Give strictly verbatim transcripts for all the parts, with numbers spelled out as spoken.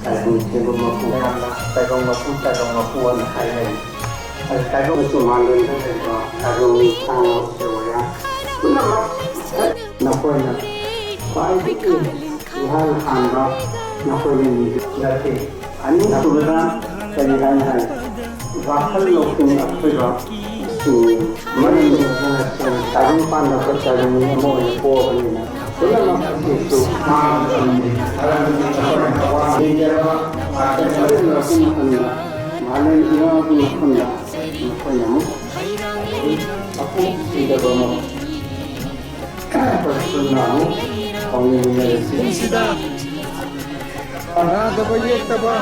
ꯇꯥꯏꯕꯪ ꯃꯄꯨ, ꯃꯌꯥꯝꯅ ꯇꯥꯏꯕꯪ ꯃꯄꯨ, ꯇꯥꯏꯕꯪ ꯃꯄꯨ ꯑꯅ ꯍꯥꯏꯅꯩ꯫ ꯑꯗꯨ ꯇꯥꯏꯕꯪ ꯃꯆꯨ ꯃꯥꯂꯦꯝꯗ ꯂꯩꯕ ꯇꯥꯏꯕꯪ ꯃꯤꯁꯥꯡ ꯉꯥꯎꯁꯦ ꯑꯣꯏꯔꯥ ꯄꯨꯝꯅꯃꯛ ꯅꯈꯣꯏꯅ ꯈ꯭ꯋꯥꯏꯗꯒꯤ ꯏꯍꯥꯟ ꯍꯥꯟꯕ ꯅꯈꯣꯏꯅ ꯅꯤꯡꯕ ꯅꯠꯇꯦ꯫ ꯑꯅꯤꯁꯨꯕꯗ ꯀꯔꯤ ꯍꯥꯏꯅ ꯍꯥꯏ? ꯋꯥꯈꯜ ꯂꯧꯁꯤꯡ ꯑꯊꯣꯏꯕ ꯁꯤꯡꯅꯤ꯫ ꯃꯔꯝꯗꯤ ꯇꯥꯏꯕꯪ ꯄꯥꯟꯕ ꯈꯛꯇ ꯃꯤ ꯑꯃ ꯑꯣꯏꯅ ꯄꯣꯛꯑꯕꯅꯤꯅ ꯄꯨꯝꯅꯃꯛ ꯑꯁꯤꯁꯨ ꯃꯥꯅ ꯇꯝꯃꯤ꯫ ꯃꯥꯂꯦꯝ ꯏꯔꯥꯕꯒꯤ ꯃꯐꯝꯗ ꯃꯈꯣꯏꯅ ꯑꯃꯨꯛ ꯑꯄꯣꯛ ꯁꯤꯗꯕ ꯑꯃ ꯑꯩꯈꯣꯏ ꯄꯨꯟꯅ ꯑꯃꯨꯛ ꯈꯪꯃꯤꯟꯅꯔꯁꯤ꯫ ꯅꯥꯗꯕ ꯌꯦꯛꯇꯕ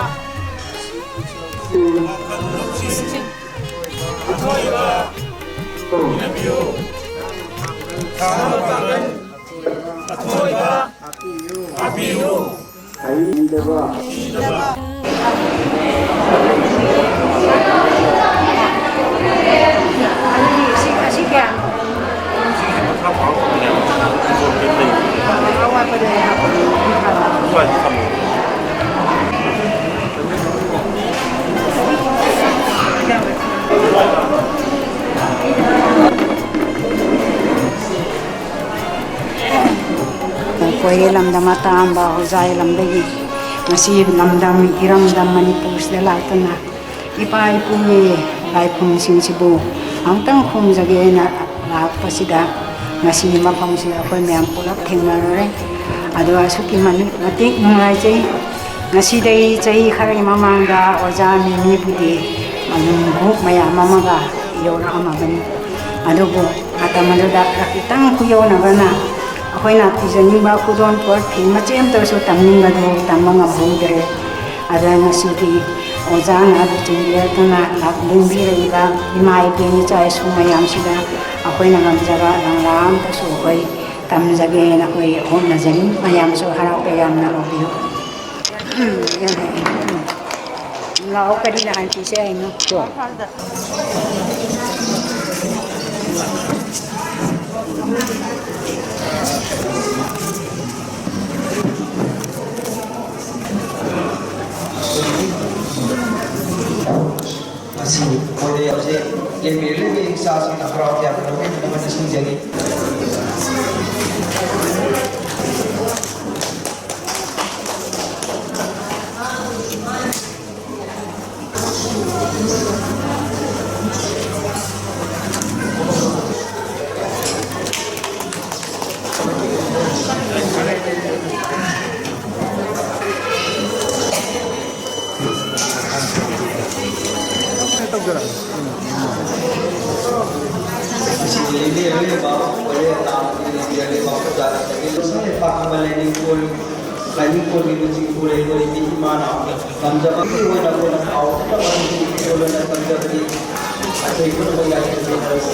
ꯍꯩꯗꯕ꯫ ꯑꯩꯈꯣꯏ ꯂꯝꯗꯝ ꯑꯇꯥꯡꯕ ꯍꯣꯖꯥꯏ ꯂꯝꯗꯒꯤ ꯉꯁꯤ ꯂꯝꯗꯝ ꯏꯔꯝꯗꯝ ꯃꯅꯤꯄꯨꯔꯁꯤꯗ ꯂꯥꯛꯇꯨꯅ ꯏꯄꯥ ꯏꯄꯨꯒꯤ ꯂꯥꯏꯐꯝꯁꯤꯡꯁꯤꯕꯨ ꯑꯃꯨꯛꯇꯪ ꯈꯨꯔꯨꯝꯖꯒꯦꯅ ꯂꯥꯛꯄꯁꯤꯗ ꯉꯁꯤ ꯃꯐꯝꯁꯤꯗ ꯑꯩꯈꯣꯏ ꯃꯌꯥꯝ ꯄꯨꯂꯞ ꯊꯦꯡꯅꯔꯨꯔꯦ꯫ ꯑꯗꯣ ꯑꯁꯨꯛꯀꯤ ꯃꯇꯤꯛ ꯅꯨꯡꯉꯥꯏꯖꯩ꯫ ꯉꯁꯤꯗꯩ ꯆꯍꯤ ꯈꯔꯒꯤ ꯃꯃꯥꯡꯗ ꯑꯣꯖꯥ ꯃꯤꯃꯤꯕꯨꯗꯤ ꯑꯗꯨꯝ ꯒ꯭ꯔꯨꯞ ꯃꯌꯥꯝ ꯑꯃꯒ ꯌꯧꯔꯛꯑꯝꯃꯕꯅꯤ꯫ ꯑꯗꯨꯕꯨ ꯃꯇꯝ ꯑꯗꯨꯗ ꯈꯤꯇꯪ ꯈꯨꯌꯧꯅꯕꯅ ꯑꯩꯈꯣꯏꯅ ꯐꯤꯖꯅꯤꯡꯕ ꯈꯨꯗꯣꯜ ꯄꯣꯠ ꯐꯤ ꯃꯆꯦꯠ ꯑꯃꯇꯁꯨ ꯇꯝꯅꯤꯡꯕꯗꯨ ꯇꯝꯕ ꯉꯝꯍꯧꯗ꯭ꯔꯦ꯫ ꯑꯗ ꯉꯁꯤꯗꯤ ꯑꯣꯖꯥꯅ ꯂꯨꯆꯤꯡꯕꯤꯔꯛꯇꯨꯅ ꯂꯦꯡꯕꯤꯔꯛꯏꯕ ꯏꯃꯥ ꯏꯕꯦꯟ ꯏꯆꯥ ꯏꯁꯨ ꯃꯌꯥꯝꯁꯤꯗ ꯑꯩꯈꯣꯏꯅ ꯉꯝꯖꯕ ꯂꯪꯂꯥ ꯑꯃꯇꯁꯨ ꯑꯩꯈꯣꯏ ꯇꯝꯖꯒꯦꯅ ꯑꯩꯈꯣꯏ ꯍꯣꯠꯅꯖꯔꯤ꯫ ꯃꯌꯥꯝꯁꯨ ꯍꯔꯥꯎ ꯇꯌꯥꯝꯅ ꯂꯧꯕꯤꯌꯨ꯫ ꯎꯝ, ꯌꯥꯝ ꯐꯩ꯫ ꯂꯥꯛꯑꯣ, ꯀꯔꯤ ꯂꯥꯛꯍꯟꯈꯤꯁꯦ ꯍꯥꯏꯅꯣ? ꯉꯁꯤ ꯃꯣꯏꯗ ꯌꯥꯎꯖꯩ꯫ ꯂꯦꯡꯕꯤꯔꯛꯂꯤꯕ ꯏꯆꯥꯁꯤꯡꯅ ꯍꯔꯥꯎ ꯇꯌꯥꯝꯅ ꯂꯧꯃꯤꯟꯅꯅꯕ ꯅꯤꯡꯁꯤꯡꯖꯔꯤ꯫ ꯂꯥꯏꯅꯤꯡꯊꯧꯒꯤ ꯂꯨꯆꯤꯡꯕ ꯂꯩꯔꯤꯕ ꯏꯃꯥꯅ ꯉꯝꯖꯕꯒꯤ ꯑꯣꯏꯅ ꯑꯩꯈꯣꯏꯅ ꯄꯥꯎ ꯐꯥꯎꯅꯕ ꯑꯃꯗꯤ ꯏꯁꯣꯔ ꯑꯣꯏꯅ ꯇꯝꯖꯕꯗꯤ ꯑꯩꯈꯣꯏ ꯄꯨꯝꯅꯃꯛ ꯌꯥꯊꯪ ꯅꯤꯖꯔꯤ꯫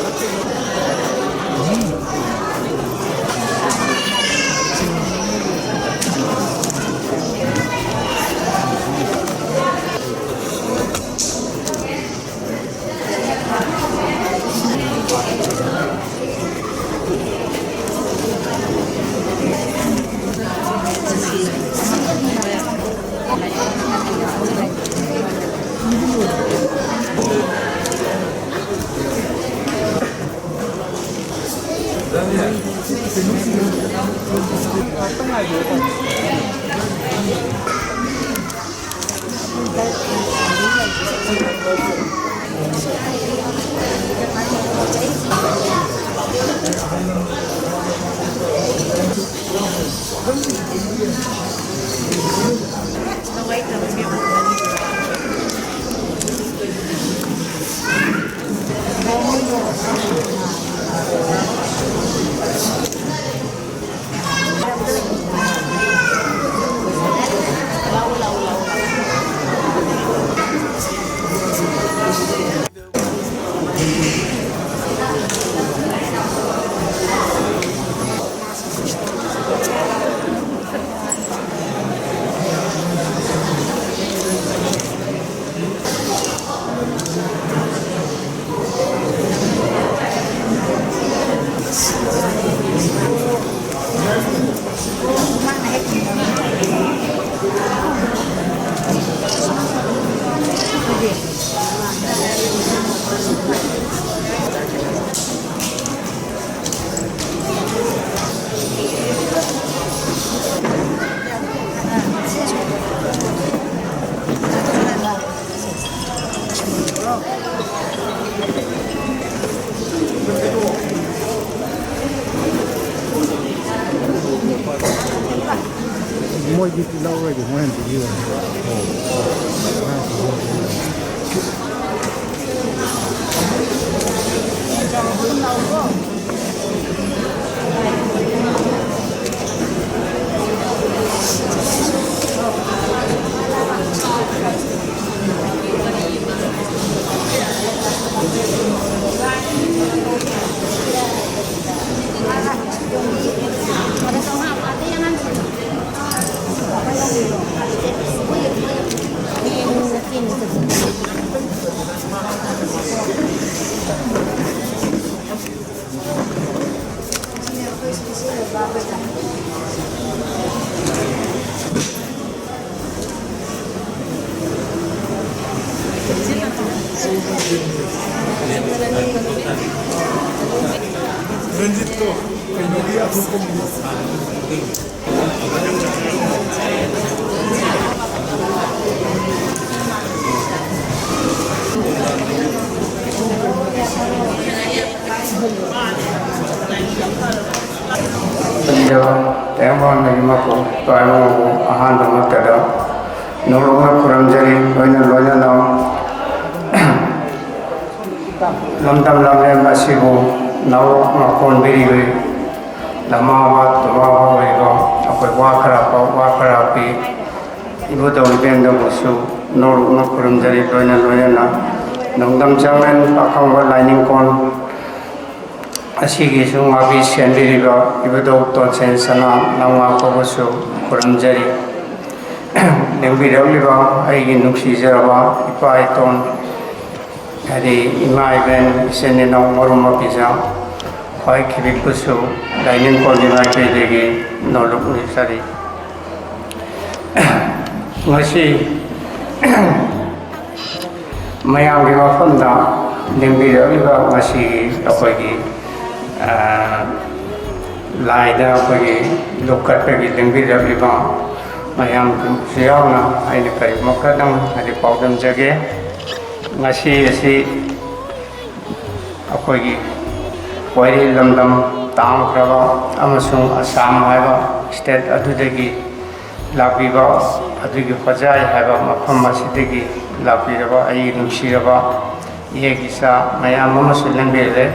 ꯔꯟꯖꯤꯠꯇꯣ ꯀꯩꯅꯣꯒꯤ ꯑꯇꯣꯞꯄ ꯃꯤ ꯇꯦꯡꯕꯥꯡꯗꯒꯤ ꯃꯄꯨ ꯇꯥꯏꯕꯪꯕꯨ ꯑꯍꯥꯟꯕꯃꯛꯇꯗ ꯅꯧꯂꯨꯛꯅ ꯈꯨꯔꯨꯝꯖꯔꯤ꯫ ꯂꯣꯏꯅ ꯂꯣꯏꯅꯅ ꯂꯝꯗꯝ ꯂꯝꯂꯦꯟ ꯑꯁꯤꯕꯨ ꯅꯧꯂꯨꯛꯅ ꯀꯣꯟꯕꯤꯔꯤꯕ ꯂꯃꯥꯕ ꯇꯨꯃꯥꯕ ꯑꯣꯏꯔꯤꯕ ꯑꯩꯈꯣꯏ ꯋꯥ ꯈꯔ ꯄꯥꯎ, ꯋꯥ ꯈꯔ ꯄꯤ, ꯏꯕꯨꯙꯧ ꯏꯕꯦꯟꯗꯕꯨꯁꯨ ꯅꯧꯂꯨꯛꯅ ꯈꯨꯔꯨꯝꯖꯔꯤ꯫ ꯂꯣꯏꯅ ꯂꯣꯏꯅꯅ ꯅꯣꯡꯗꯝ ꯆꯥꯡꯂꯦꯟ ꯄꯥꯈꯪꯕ ꯂꯥꯏꯅꯤꯡꯀꯣꯟ ꯑꯁꯤꯒꯤꯁꯨ ꯉꯥꯛꯄꯤ ꯁꯦꯟꯕꯤꯔꯤꯕ ꯏꯕꯨꯙꯧ ꯇꯣꯟꯁꯦꯟ ꯁꯅꯥ ꯂꯝꯉꯥꯛꯄꯕꯨꯁꯨ ꯈꯨꯔꯨꯝꯖꯔꯤ꯫ ꯂꯦꯡꯕꯤꯔꯛꯂꯤꯕ ꯑꯩꯒꯤ ꯅꯨꯡꯁꯤꯖꯔꯕ ꯏꯄꯥ ꯏꯇꯣꯟ, ꯍꯥꯏꯗꯤ ꯏꯃꯥ ꯏꯕꯦꯟ, ꯏꯆꯤꯟ ꯏꯅꯥꯎ, ꯃꯔꯨꯞ ꯃꯄꯤꯖꯥ, ꯈ꯭ꯋꯥꯏ ꯈꯤꯕꯤꯛꯄꯨꯁꯨ ꯂꯥꯏꯅꯤꯡꯀꯣꯟꯒꯤ ꯃꯥꯏꯀꯩꯗꯒꯤ ꯅꯣꯂꯨꯛ ꯅꯤꯖꯔꯤ꯫ ꯉꯁꯤ ꯃꯌꯥꯝꯒꯤ ꯃꯐꯝꯗ ꯂꯦꯡꯕꯤꯔꯛꯂꯤꯕ ꯉꯁꯤꯒꯤ ꯑꯩꯈꯣꯏꯒꯤ, ꯑ, ꯂꯥꯏꯗ ꯑꯩꯈꯣꯏꯒꯤ ꯂꯨꯞꯀꯠꯄꯒꯤ ꯂꯦꯡꯕꯤꯔꯛꯂꯤꯕ ꯃꯌꯥꯝꯁꯨ ꯌꯥꯎꯅ ꯑꯩꯅ ꯀꯔꯤꯒꯨꯝꯕ ꯈꯔꯗꯪ ꯍꯥꯏꯗꯤ ꯄꯥꯎꯗꯝꯖꯒꯦ꯫ ꯉꯁꯤ ꯑꯁꯤ ꯑꯩꯈꯣꯏꯒꯤ ꯋꯥꯏꯔꯤ ꯂꯝꯗꯝ ꯇꯥꯡꯈ꯭ꯔꯕ ꯑꯃꯁꯨꯡ ꯑꯁꯥꯝ ꯍꯥꯏꯕ state ꯑꯗꯨꯗꯒꯤ ꯂꯥꯛꯄꯤꯕ ꯑꯗꯨꯒꯤ ꯍꯣꯖꯥꯏ ꯍꯥꯏꯕ ꯃꯐꯝ ꯑꯁꯤꯗꯒꯤ ꯂꯥꯛꯄꯤꯔꯕ ꯑꯩꯒꯤ ꯅꯨꯡꯁꯤꯔꯕ ꯏꯍꯦꯒꯤ ꯏꯆꯥ ꯃꯌꯥꯝ ꯑꯃꯁꯨ ꯂꯦꯡꯕꯤꯔꯦ꯫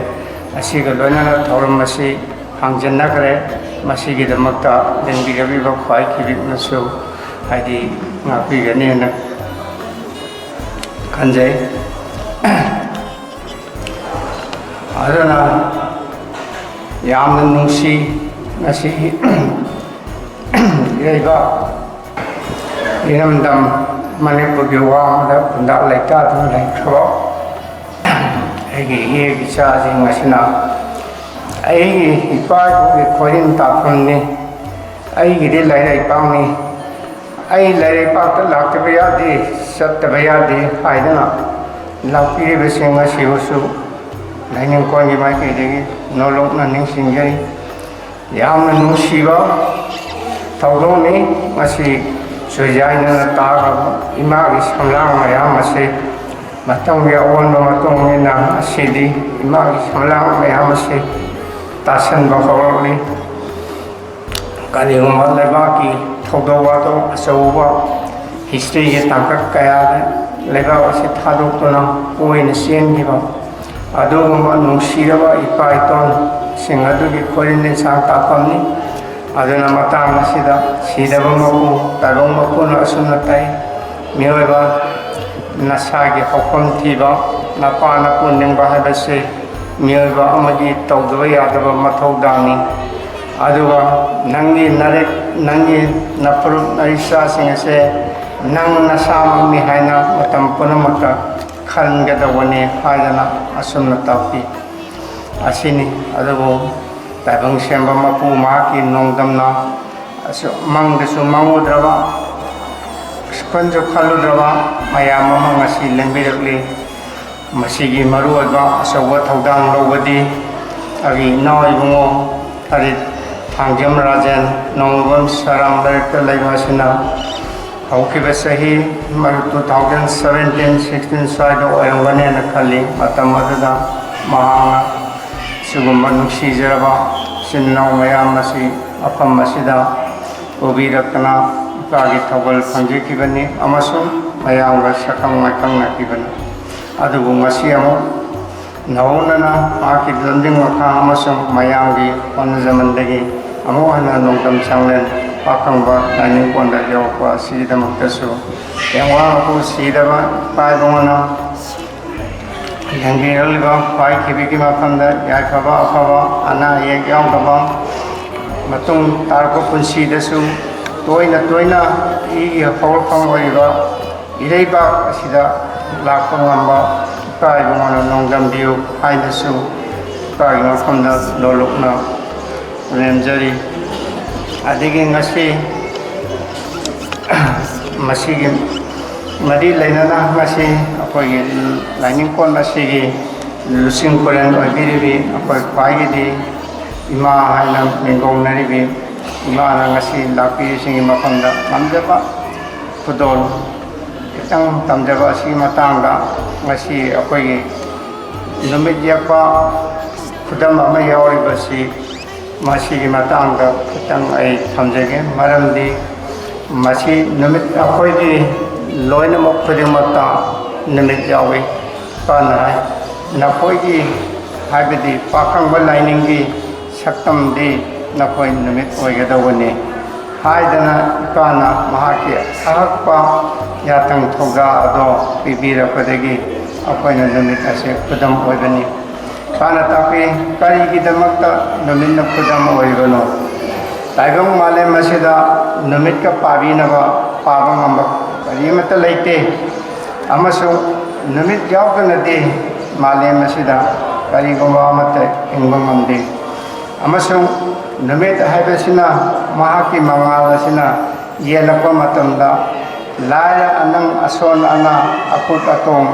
ꯑꯁꯤꯒ ꯂꯣꯏꯅꯅ ꯊꯧꯔꯝ ꯑꯁꯤ ꯍꯥꯡꯖꯟꯅꯈ꯭ꯔꯦ꯫ ꯃꯁꯤꯒꯤꯗꯃꯛꯇ ꯂꯦꯡꯕꯤꯔꯕꯤꯕ ꯈ꯭ꯋꯥꯏ ꯈꯤꯕꯤꯛꯅꯁꯨ ꯍꯥꯏꯗꯤ ꯉꯥꯛꯄꯤꯒꯅꯤ ꯍꯥꯏꯅ ꯈꯟꯖꯩ꯫ ꯑꯗꯨꯅ ꯌꯥꯝꯅ ꯅꯨꯡꯁꯤ ꯉꯁꯤ ꯏꯔꯩꯕ ꯏꯔꯝꯗꯝ ꯃꯅꯤꯄꯨꯔꯒꯤ ꯋꯥꯡꯃꯗ ꯈꯨꯟꯗꯥ ꯂꯩꯇꯥꯗꯨꯅ ꯂꯩꯈ꯭ꯔꯕ ꯑꯩꯒꯤ ꯏꯍꯦꯒꯤ ꯏꯆꯥꯁꯤꯡ ꯑꯁꯤꯅ ꯑꯩꯒꯤ ꯏꯄꯥ ꯏꯄꯨꯒꯤ ꯈꯣꯏꯔꯤꯟ ꯇꯥꯐꯝꯅꯤ, ꯑꯩꯒꯤꯗꯤ ꯂꯩꯔꯩꯄꯥꯛꯅꯤ, ꯑꯩ ꯂꯩꯔꯩꯄꯥꯛꯇ ꯂꯥꯛꯇꯕ ꯌꯥꯗꯦ, ꯆꯠꯇꯕ ꯌꯥꯗꯦ ꯍꯥꯏꯗꯨꯅ ꯂꯥꯛꯄꯤꯔꯤꯕꯁꯤꯡ ꯑꯁꯤꯕꯨꯁꯨ ꯂꯥꯏꯅꯤꯡꯀꯣꯟꯒꯤ ꯃꯥꯏꯀꯩꯗꯒꯤ ꯅꯣꯂꯨꯛꯅ ꯅꯤꯡꯁꯤꯡꯖꯔꯤ꯫ ꯌꯥꯝꯅ ꯅꯨꯡꯁꯤꯕ ꯊꯧꯗꯣꯛꯅꯤ꯫ ꯉꯁꯤ ꯆꯨꯖꯥꯏꯅꯅ ꯇꯥꯈ꯭ꯔꯕ ꯏꯃꯥꯒꯤ ꯁꯝꯂꯥꯡ ꯃꯌꯥꯝ ꯑꯁꯤ ꯃꯇꯝꯒꯤ ꯑꯑꯣꯟꯕ ꯃꯇꯨꯡ ꯏꯟꯅ ꯉꯁꯤꯗꯤ ꯏꯃꯥꯒꯤ ꯁꯝꯂꯥꯡ ꯃꯌꯥꯝ ꯑꯁꯤ ꯇꯥꯁꯟꯕ ꯍꯧꯔꯛꯂꯤ꯫ ꯀꯔꯤꯒꯨꯝꯕ ꯂꯩꯕꯥꯛꯀꯤ ꯊꯧꯗꯣꯛ ꯋꯥꯊꯣꯛ ꯑꯆꯧꯕ ꯍꯤꯁꯇ꯭ꯔꯤꯒꯤ ꯇꯥꯡꯀꯛ ꯀꯌꯥꯗ ꯂꯩꯕꯥꯛ ꯑꯁꯤ ꯊꯥꯗꯣꯛꯇꯨꯅ ꯀꯣꯏꯅ ꯆꯦꯟꯈꯤꯕ ꯑꯗꯨꯒꯨꯝꯕ ꯅꯨꯡꯁꯤꯔꯕ ꯏꯄꯥ ꯏꯄꯨꯁꯤꯡ ꯑꯗꯨꯒꯤ ꯈꯣꯏꯔꯤꯟ ꯂꯤꯟꯁꯥꯡ ꯇꯥꯛꯐꯝꯅꯤ꯫ ꯑꯗꯨꯅ ꯃꯇꯥꯡ ꯑꯁꯤꯗ ꯁꯤꯗꯕ ꯃꯄꯨ, ꯇꯥꯏꯕꯪ ꯃꯄꯨꯅ ꯑꯁꯨꯝꯅ ꯇꯥꯛꯏ, ꯃꯤꯑꯣꯏꯕ ꯅꯁꯥꯒꯤ ꯍꯧꯐꯝ ꯊꯤꯕ, ꯅꯄꯥ ꯅꯄꯨ ꯅꯤꯡꯕ ꯍꯥꯏꯕꯁꯤ ꯃꯤꯑꯣꯏꯕ ꯑꯃꯒꯤ ꯇꯧꯗꯕ ꯌꯥꯗꯕ ꯃꯊꯧꯗꯥꯡꯅꯤ꯫ ꯑꯗꯨꯒ ꯅꯪꯒꯤ ꯅꯔꯦꯛ, ꯅꯪꯒꯤ ꯅꯐꯨꯔꯨꯞ ꯅꯔꯤꯆꯥꯁꯤꯡ ꯑꯁꯦ ꯅꯪ ꯅꯁꯥꯃꯛꯅꯤ ꯍꯥꯏꯅ ꯃꯇꯝ ꯄꯨꯝꯅꯃꯛꯇ ꯈꯟꯒꯗꯧꯕꯅꯤ ꯍꯥꯏꯗꯅ ꯑꯁꯨꯝꯅ ꯇꯥꯛꯄꯤ꯫ ꯑꯁꯤꯅꯤ꯫ ꯑꯗꯨꯕꯨ ꯇꯥꯏꯕꯪ ꯁꯦꯝꯕ ꯃꯄꯨ ꯃꯍꯥꯛꯀꯤ ꯅꯣꯡꯗꯝꯅ ꯑꯁꯨ-, ꯃꯪꯗꯁꯨ ꯃꯪꯉꯨꯗ꯭ꯔꯕ, ꯈꯟꯁꯨ ꯈꯜꯂꯨꯗ꯭ꯔꯕ ꯃꯌꯥꯝ ꯑꯃ ꯉꯁꯤ ꯂꯦꯡꯕꯤꯔꯛꯂꯤ꯫ ꯃꯁꯤꯒꯤ ꯃꯔꯨꯑꯣꯏꯕ ꯑꯆꯧꯕ ꯊꯧꯗꯥꯡ ꯂꯧꯕꯗꯤ ꯑꯩꯒꯤ ꯏꯅꯥꯎ ꯏꯕꯨꯡꯉꯣ ꯍꯔꯤꯠ ꯊꯥꯡꯖꯝ ꯔꯥꯖꯦꯟ ꯅꯣꯡꯃꯕꯝ ꯁꯔꯥꯝ ꯂꯩꯔꯛꯇ ꯂꯩꯕ ꯑꯁꯤꯅ ꯍꯧꯈꯤꯕ ꯆꯍꯤ ꯃꯔꯨ two thousand seventeen sixteen ꯁ꯭ꯋꯥꯏꯗ ꯑꯣꯏꯔꯝꯒꯅꯦꯅ ꯈꯜꯂꯤ꯫ ꯃꯇꯝ ꯑꯗꯨꯗ ꯃꯍꯥꯛꯅ ꯁꯤꯒꯨꯝꯕ ꯅꯨꯡꯁꯤꯖꯔꯕ ꯏꯆꯤꯟ ꯏꯅꯥꯎ ꯃꯌꯥꯝ ꯑꯁꯤ ꯃꯐꯝ ꯑꯁꯤꯗ ꯄꯨꯕꯤꯔꯛꯇꯅ ꯀꯥꯒꯤ ꯊꯧꯒꯜ ꯐꯪꯖꯈꯤꯕꯅꯤ ꯑꯃꯁꯨꯡ ꯃꯌꯥꯝꯒ ꯁꯛꯈꯪ ꯃꯥꯏꯈꯪꯅꯈꯤꯕꯅꯤ꯫ ꯑꯗꯨꯕꯨ ꯉꯁꯤ ꯑꯃꯨꯛ ꯅꯧꯍꯧꯅꯅ ꯃꯍꯥꯛꯀꯤ ꯂꯝꯖꯤꯡ ꯃꯈꯥ ꯑꯃꯁꯨꯡ ꯃꯌꯥꯝꯒꯤ ꯍꯣꯠꯅꯖꯃꯟꯗꯒꯤ ꯑꯃꯨꯛ ꯍꯟꯅ ꯅꯣꯡꯗꯝ ꯆꯥꯡꯂꯦꯟ ꯄꯥꯈꯪꯕ ꯂꯥꯏꯅꯤꯡꯀꯣꯟꯗ ꯌꯧꯔꯛꯄ ꯑꯁꯤꯒꯤꯗꯃꯛꯇꯁꯨ ꯇꯦꯡꯋꯥꯡ ꯃꯄꯨ ꯁꯤꯗꯕ ꯏꯄꯥ ꯏꯕꯨꯡꯉꯣꯅ ꯂꯦꯡꯕꯤꯔꯛꯂꯤꯕ ꯈ꯭ꯋꯥꯏ ꯈꯤꯕꯤꯒꯤ ꯃꯐꯝꯗ ꯌꯥꯏꯐꯕ ꯑꯐꯕ ꯑꯅꯥ ꯑꯌꯦꯛ ꯌꯥꯎꯗꯕ ꯃꯇꯨꯡ ꯇꯥꯔꯛꯄ ꯄꯨꯟꯁꯤꯗꯁꯨ ꯇꯣꯏꯅ ꯇꯣꯏꯅ ꯏꯒꯤ ꯍꯧꯔꯛꯐꯝ ꯑꯣꯏꯔꯤꯕ ꯏꯔꯩꯕꯥꯛ ꯑꯁꯤꯗ ꯂꯥꯛꯄ ꯉꯝꯕ ꯏꯄꯥ ꯏꯕꯨꯡꯉꯣꯅ ꯅꯣꯡꯗꯝꯕꯤꯌꯨ ꯍꯥꯏꯅꯁꯨ ꯏꯄꯥꯒꯤ ꯃꯐꯝꯗ ꯂꯣꯂꯨꯛꯅ ꯂꯦꯝꯖꯔꯤ꯫ ꯑꯗꯒꯤ ꯉꯁꯤ ꯃꯁꯤꯒꯤ ꯃꯔꯤ ꯂꯩꯅꯅ ꯉꯁꯤ ꯑꯩꯈꯣꯏꯒꯤ ꯂꯥꯏꯅꯤꯡꯀꯣꯟ ꯑꯁꯤꯒꯤ ꯂꯨꯆꯤꯡ ꯄꯨꯔꯦꯜ ꯑꯣꯏꯕꯤꯔꯤꯕꯤ ꯑꯩꯈꯣꯏ ꯈ꯭ꯋꯥꯏꯒꯤꯗꯤ ꯏꯃꯥ ꯍꯥꯏꯅ ꯃꯤꯡꯒꯧꯅꯔꯤꯕꯤ ꯏꯃꯥꯅ ꯉꯁꯤ ꯂꯥꯛꯄꯤꯔꯤꯁꯤꯡꯒꯤ ꯃꯐꯝꯗ ꯉꯝꯖꯕ ꯈꯨꯗꯣꯜ ꯈꯤꯇꯪ ꯇꯝꯖꯕ ꯑꯁꯤꯒꯤ ꯃꯇꯥꯡꯗ ꯉꯁꯤ ꯑꯩꯈꯣꯏꯒꯤ ꯅꯨꯃꯤꯠ ꯌꯦꯛꯄ ꯈꯨꯗꯝ ꯑꯃ ꯌꯥꯎꯔꯤꯕꯁꯤ ꯃꯁꯤꯒꯤ ꯃꯇꯥꯡꯗ ꯈꯤꯇꯪ ꯑꯩ ꯊꯝꯖꯒꯦ꯫ ꯃꯔꯝꯗꯤ ꯃꯁꯤ ꯅꯨꯃꯤꯠ ꯑꯩꯈꯣꯏꯒꯤ ꯂꯣꯏꯅꯃꯛ ꯈꯨꯗꯤꯡꯃꯛꯇ ꯅꯨꯃꯤꯠ ꯌꯥꯎꯏ꯫ ꯏꯄꯥꯅ ꯍꯥꯏ, "ꯅꯈꯣꯏꯒꯤ ꯍꯥꯏꯕꯗꯤ ꯄꯥꯈꯪꯕ ꯂꯥꯏꯅꯤꯡꯒꯤ ꯁꯛꯇꯝꯗꯤ ꯅꯈꯣꯏ ꯅꯨꯃꯤꯠ ꯑꯣꯏꯒꯗꯧꯕꯅꯤ" ꯍꯥꯏꯗꯅ ꯏꯄꯥꯅ ꯃꯍꯥꯛꯀꯤ ꯑꯍꯛꯄ ꯌꯥꯊꯪ ꯊꯧꯖꯥ ꯑꯗꯣ ꯄꯤꯕꯤꯔꯛꯄꯗꯒꯤ ꯑꯩꯈꯣꯏꯅ ꯅꯨꯃꯤꯠ ꯑꯁꯤ ꯈꯨꯗꯝ ꯑꯣꯏꯕꯅꯤ꯫ ꯏꯄꯥꯅ ꯇꯥꯛꯄꯤ, "ꯀꯔꯤꯒꯤꯗꯃꯛꯇ ꯅꯨꯃꯤꯠꯅ ꯈꯨꯗꯝ ꯑꯣꯏꯔꯤꯕꯅꯣ? ꯇꯥꯏꯕꯪ ꯃꯥꯂꯦꯝ ꯑꯁꯤꯗ ꯅꯨꯃꯤꯠꯀ ꯄꯥꯕꯤꯅꯕ, ꯄꯥꯕ ꯉꯝꯕ ꯀꯔꯤ ꯑꯃꯠꯇ ꯂꯩꯇꯦ꯫ ꯑꯃꯁꯨꯡ ꯅꯨꯃꯤꯠ ꯌꯥꯎꯗꯅꯗꯤ ꯃꯥꯂꯦꯝ ꯑꯁꯤꯗ ꯀꯔꯤꯒꯨꯝꯕ ꯑꯃꯠꯇ ꯍꯤꯡꯕ ꯉꯝꯗꯦ꯫ ꯑꯃꯁꯨꯡ ꯅꯨꯃꯤꯠ ꯍꯥꯏꯕꯁꯤꯅ ꯃꯍꯥꯛꯀꯤ ꯃꯉꯥꯜ ꯑꯁꯤꯅ ꯌꯦꯜꯂꯛꯄ ꯃꯇꯝꯗ ꯂꯥꯏꯔ ꯑꯅꯪ ꯑꯁꯣꯟ ꯑꯅꯥ ꯑꯀꯨꯠ ꯑꯇꯣꯡ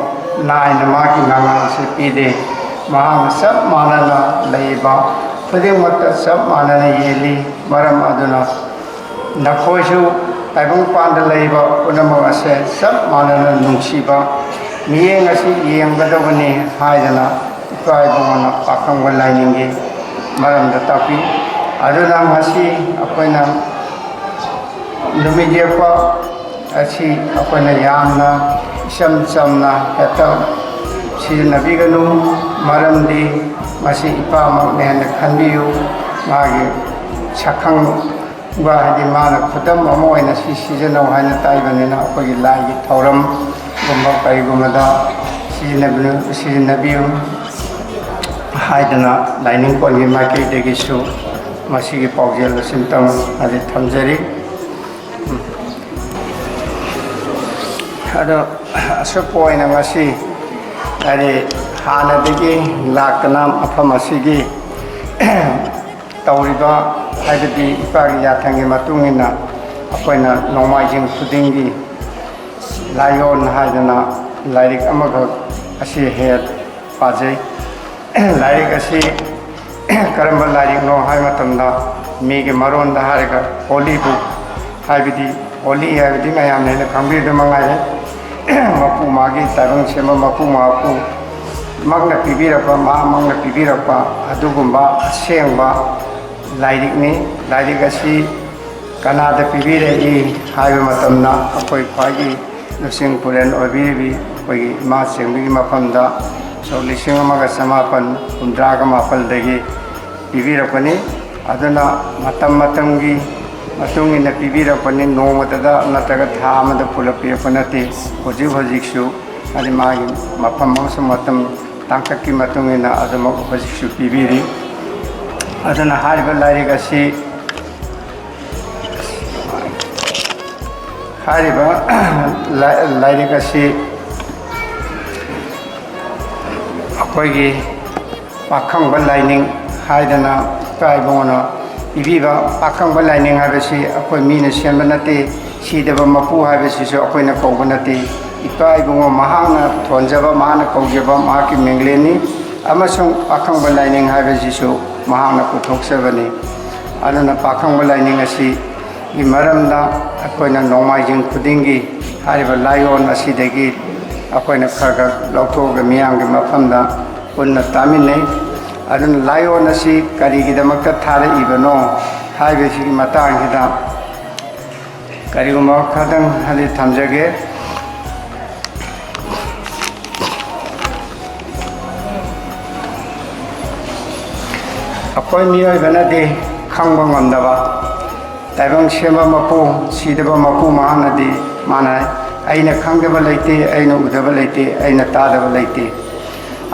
ꯅꯥꯏꯅ ꯃꯥꯒꯤ ꯃꯉꯥꯜ ꯑꯁꯤ ꯄꯤꯗꯦ꯫ ꯃꯍꯥꯛꯅ ꯆꯞ ꯃꯥꯟꯅꯅ ꯂꯩꯕ ꯈꯨꯗꯤꯡꯃꯛꯇ ꯆꯞ ꯃꯥꯟꯅꯅ ꯌꯦꯜꯂꯤ꯫ ꯃꯔꯝ ꯑꯗꯨꯅ ꯅꯈꯣꯏꯁꯨ ꯇꯥꯏꯕꯪꯄꯥꯟꯗ ꯂꯩꯔꯤꯕ ꯄꯨꯝꯅꯃꯛ ꯑꯁꯦ ꯆꯞ ꯃꯥꯟꯅꯅ ꯅꯨꯡꯁꯤꯕ ꯃꯤꯠꯌꯦꯡ ꯑꯁꯤ ꯌꯦꯡꯒꯗꯕꯅꯤ" ꯍꯥꯏꯗꯅ ꯏꯄꯥ ꯏꯕꯨꯡꯉꯣꯅ ꯄꯥꯈꯪꯕ ꯂꯥꯏꯅꯤꯡꯒꯤ ꯃꯔꯝꯗ ꯇꯥꯛꯄꯤ꯫ ꯑꯗꯨꯅ ꯉꯁꯤ ꯑꯩꯈꯣꯏꯅ ꯅꯨꯃꯤꯠ ꯌꯦꯛꯄ ꯑꯁꯤ ꯑꯩꯈꯣꯏꯅ ꯌꯥꯝꯅ ꯏꯆꯝ ꯆꯝꯅ ꯍꯦꯛꯇ ꯁꯤꯖꯤꯟꯅꯕꯤꯒꯅꯨ꯫ ꯃꯔꯝꯗꯤ ꯃꯁꯤ ꯏꯄꯥꯃꯛꯅꯦ ꯍꯥꯏꯅ ꯈꯟꯕꯤꯌꯨ꯫ ꯃꯥꯒꯤ ꯁꯛꯈꯪꯕ, ꯍꯥꯏꯗꯤ ꯃꯥꯅ ꯈꯨꯗꯝ ꯑꯃ ꯑꯣꯏꯅ ꯁꯤ ꯁꯤꯖꯤꯟꯅꯧ ꯍꯥꯏꯅ ꯇꯥꯛꯏꯕꯅꯤꯅ, ꯑꯩꯈꯣꯏꯒꯤ ꯂꯥꯏꯒꯤ ꯊꯧꯔꯝꯒꯨꯝꯕ ꯀꯔꯤꯒꯨꯝꯕꯗ ꯁꯤꯖꯤꯟꯅꯕꯤꯌꯨ, ꯁꯤꯖꯤꯟꯅꯕꯤꯌꯨ ꯍꯥꯏꯗꯅ ꯂꯥꯏꯅꯤꯡ ꯀꯣꯟꯒꯤ ꯃꯥꯏꯀꯩꯗꯒꯤꯁꯨ ꯃꯁꯤꯒꯤ ꯄꯥꯎꯖꯦꯜ ꯑꯁꯤꯝꯇꯪ ꯑꯗꯨ ꯊꯝꯖꯔꯤ꯫ ꯑꯗꯣ ꯑꯁꯨꯛꯄ ꯑꯣꯏꯅ ꯉꯁꯤ, ꯍꯥꯏꯗꯤ, ꯍꯥꯟꯅꯗꯒꯤ ꯂꯥꯛꯇꯅ ꯃꯐꯝ ꯑꯁꯤꯒꯤ ꯇꯧꯔꯤꯕ, ꯍꯥꯏꯕꯗꯤ ꯏꯄꯥꯒꯤ ꯌꯥꯊꯪꯒꯤ ꯃꯇꯨꯡ ꯏꯟꯅ ꯑꯩꯈꯣꯏꯅ ꯅꯣꯡꯃꯥꯏꯖꯤꯡ ꯈꯨꯗꯤꯡꯒꯤ ꯂꯥꯏꯑꯣꯟ ꯍꯥꯏꯗꯅ ꯂꯥꯏꯔꯤꯛ ꯑꯃꯈꯛ ꯑꯁꯤ ꯍꯦꯛ ꯄꯥꯖꯩ꯫ ꯂꯥꯏꯔꯤꯛ ꯑꯁꯤ ꯀꯔꯝꯕ ꯂꯥꯏꯔꯤꯛꯅꯣ ꯍꯥꯏꯕ ꯃꯇꯝꯗ, ꯃꯤꯒꯤ ꯃꯔꯣꯟꯗ ꯍꯥꯏꯔꯒ ꯍꯣꯂꯤ ꯕꯨꯛ ꯍꯥꯏꯕꯗꯤ, ꯍꯣꯂꯤ ꯍꯥꯏꯕꯗꯤ ꯃꯌꯥꯝꯅ ꯍꯦꯟꯅ ꯈꯪꯕꯤꯕꯗꯨ ꯃꯉꯥꯏꯔꯦ꯫ ꯃꯄꯨ ꯃꯥꯒꯤ ꯇꯥꯏꯕꯪ ꯁꯦꯝꯕ ꯃꯄꯨ ꯃꯥꯄꯨ ꯃꯛꯅ ꯄꯤꯕꯤꯔꯛꯄ, ꯃꯍꯥꯛ ꯃꯛꯅ ꯄꯤꯕꯤꯔꯛꯄ ꯑꯗꯨꯒꯨꯝꯕ ꯑꯁꯦꯡꯕ ꯂꯥꯏꯔꯤꯛꯅꯤ꯫ ꯂꯥꯏꯔꯤꯛ ꯑꯁꯤ ꯀꯅꯥꯗ ꯄꯤꯕꯤꯔꯛꯏ ꯍꯥꯏꯕ ꯃꯇꯝꯗ, ꯑꯩꯈꯣꯏ ꯈ꯭ꯋꯥꯏꯒꯤ ꯂꯨꯆꯤꯡ ꯄꯨꯔꯦꯜ ꯑꯣꯏꯕꯤꯔꯤꯕꯤ ꯑꯩꯈꯣꯏꯒꯤ ꯏꯃꯥ ꯆꯦꯡꯕꯤꯒꯤ ꯃꯐꯝꯗ ꯁꯣꯛ ꯂꯤꯁꯤꯡ ꯑꯃꯒ ꯆꯃꯥꯄꯟ ꯍꯨꯝꯗ꯭ꯔꯥꯒ ꯃꯥꯄꯜꯗꯒꯤ ꯄꯤꯕꯤꯔꯛꯄꯅꯤ꯫ ꯑꯗꯨꯅ ꯃꯇꯝ ꯃꯇꯝꯒꯤ ꯃꯇꯨꯡ ꯏꯟꯅ ꯄꯤꯕꯤꯔꯛꯄꯅꯤ, ꯅꯣꯡꯃꯇꯗ ꯅꯠꯇ꯭ꯔꯒ ꯊꯥ ꯑꯃꯗ ꯄꯨꯂꯞ ꯄꯤꯔꯛꯄ ꯅꯠꯇꯦ꯫ ꯍꯧꯖꯤꯛ ꯍꯧꯖꯤꯛꯁꯨ, ꯍꯥꯏꯗꯤ, ꯃꯥꯒꯤ ꯃꯐꯝ ꯑꯃꯁꯨꯡ ꯃꯇꯝ ꯇꯥꯡꯀꯛꯀꯤ ꯃꯇꯨꯡ ꯏꯟꯅ ꯑꯗꯨꯃꯛ ꯍꯧꯖꯤꯛꯁꯨ ꯄꯤꯕꯤꯔꯤ꯫ ꯑꯗꯨꯅ ꯍꯥꯏꯔꯤꯕ ꯂꯥꯏꯔꯤꯛ ꯑꯁꯤ, ꯍꯥꯏꯔꯤꯕ ꯂꯥꯏ-, ꯂꯥꯏꯔꯤꯛ ꯑꯁꯤ ꯑꯩꯈꯣꯏꯒꯤ ꯄꯥꯈꯪꯕ ꯂꯥꯏꯅꯤꯡ ꯍꯥꯏꯗꯅ ꯏꯄꯥ ꯏꯕꯨꯡꯉꯣꯅ ꯄꯤꯕꯤꯕ ꯄꯥꯈꯪꯕ ꯂꯥꯏꯅꯤꯡ ꯍꯥꯏꯕꯁꯤ ꯑꯩꯈꯣꯏ ꯃꯤꯅ ꯁꯦꯝꯕ ꯅꯠꯇꯦ, ꯁꯤꯗꯕ ꯃꯄꯨ ꯍꯥꯏꯕꯁꯤꯁꯨ ꯑꯩꯈꯣꯏꯅ ꯀꯧꯕ ꯅꯠꯇꯦ, ꯏꯄꯥ ꯏꯕꯨꯡꯉꯣ ꯃꯍꯥꯛꯅ ꯊꯣꯟꯖꯕ, ꯃꯍꯥꯛꯅ ꯀꯧꯖꯕ ꯃꯍꯥꯛꯀꯤ ꯃꯤꯡꯂꯦꯟꯅꯤ꯫ ꯑꯃꯁꯨꯡ ꯄꯥꯈꯪꯕ ꯂꯥꯏꯅꯤꯡ ꯍꯥꯏꯕꯁꯤꯁꯨ ꯃꯍꯥꯛꯅ ꯄꯨꯊꯣꯛꯆꯕꯅꯤ꯫ ꯑꯗꯨꯅ ꯄꯥꯈꯪꯕ ꯂꯥꯏꯅꯤꯡ ꯑꯁꯤꯒꯤ ꯃꯔꯝꯗ ꯑꯩꯈꯣꯏꯅ ꯅꯣꯡꯃꯥꯏꯖꯤꯡ ꯈꯨꯗꯤꯡꯒꯤ ꯍꯥꯏꯔꯤꯕ ꯂꯥꯏꯑꯣꯟ ꯑꯁꯤꯗꯒꯤ ꯑꯩꯈꯣꯏꯅ ꯈꯔ ꯈꯔ ꯂꯧꯊꯣꯛꯑꯒ ꯃꯤꯌꯥꯝꯒꯤ ꯃꯐꯝꯗ ꯄꯨꯟꯅ ꯇꯥꯃꯤꯟꯅꯩ꯫ ꯑꯗꯨꯅ ꯂꯥꯏꯑꯣꯟ ꯑꯁꯤ ꯀꯔꯤꯒꯤꯗꯃꯛꯇ ꯊꯥꯔꯛꯏꯕꯅꯣ ꯍꯥꯏꯕꯁꯤꯒꯤ ꯃꯇꯥꯡꯁꯤꯗ ꯀꯔꯤꯒꯨꯝꯕ ꯈꯔꯗꯪ ꯍꯥꯏꯗꯤ ꯊꯝꯖꯒꯦ꯫ ꯑꯩꯈꯣꯏ ꯃꯤꯑꯣꯏꯕꯅꯗꯤ ꯈꯪꯕ ꯉꯝꯗꯕ ꯇꯥꯏꯕꯪ ꯁꯦꯝꯕ ꯃꯄꯨ, ꯁꯤꯗꯕ ꯃꯄꯨ ꯃꯍꯥꯛꯅꯗꯤ ꯃꯥꯅ "ꯑꯩꯅ ꯈꯪꯗꯕ ꯂꯩꯇꯦ, ꯑꯩꯅ ꯎꯗꯕ ꯂꯩꯇꯦ, ꯑꯩꯅ ꯇꯥꯗꯕ ꯂꯩꯇꯦ"꯫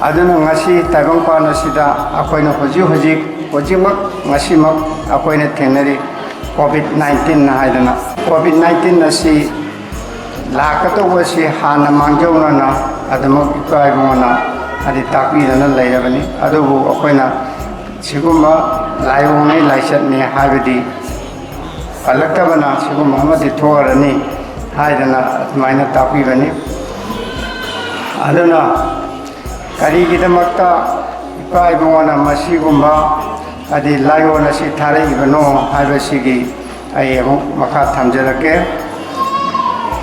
ꯑꯗꯨꯅ ꯉꯁꯤ ꯇꯥꯏꯕꯪꯄꯥꯟ ꯑꯁꯤꯗ ꯑꯩꯈꯣꯏꯅ ꯍꯧꯖꯤꯛ ꯍꯧꯖꯤꯛ, ꯍꯧꯖꯤꯛꯃꯛ, ꯉꯁꯤꯃꯛ ꯑꯩꯈꯣꯏꯅ ꯊꯦꯡꯅꯔꯤ ꯀꯣꯚꯤꯗ ꯅꯥꯏꯟꯇꯤꯟ ꯍꯥꯏꯗꯅ꯫ ꯀꯣꯚꯤꯗ ꯅꯥꯏꯟꯇꯤꯟ ꯑꯁꯤ ꯂꯥꯛꯀꯗꯧꯕ ꯑꯁꯤ ꯍꯥꯟꯅ ꯃꯥꯡꯖꯧꯅꯅ ꯑꯗꯨꯃꯛ ꯏꯄꯥ ꯏꯕꯨꯡꯉꯣꯅ ꯍꯥꯏꯗꯤ ꯇꯥꯛꯄꯤꯗꯅ ꯂꯩꯔꯕꯅꯤ꯫ ꯑꯗꯨꯕꯨ ꯑꯩꯈꯣꯏꯅ ꯁꯤꯒꯨꯝꯕ ꯂꯥꯏꯑꯣꯡꯅꯤ, ꯂꯥꯏꯆꯠꯅꯤ ꯍꯥꯏꯕꯗꯤ ꯄꯜꯂꯛꯇꯕꯅ ꯁꯤꯒꯨꯝꯕ ꯑꯃꯗꯤ ꯊꯣꯛꯑꯔꯅꯤ ꯍꯥꯏꯗꯅ ꯑꯗꯨꯃꯥꯏꯅ ꯇꯥꯛꯄꯤꯕꯅꯤ꯫ ꯑꯗꯨꯅ ꯀꯔꯤꯒꯤꯗꯃꯛꯇ ꯏꯄꯥ ꯏꯕꯨꯡꯉꯣꯅ ꯃꯁꯤꯒꯨꯝꯕ ꯍꯥꯏꯗꯤ ꯂꯥꯏꯑꯣꯟ ꯑꯁꯤ ꯊꯥꯔꯛꯏꯕꯅꯣ ꯍꯥꯏꯕꯁꯤꯒꯤ ꯑꯩ ꯑꯃꯨꯛ ꯃꯈꯥ ꯊꯝꯖꯔꯛꯀꯦ꯫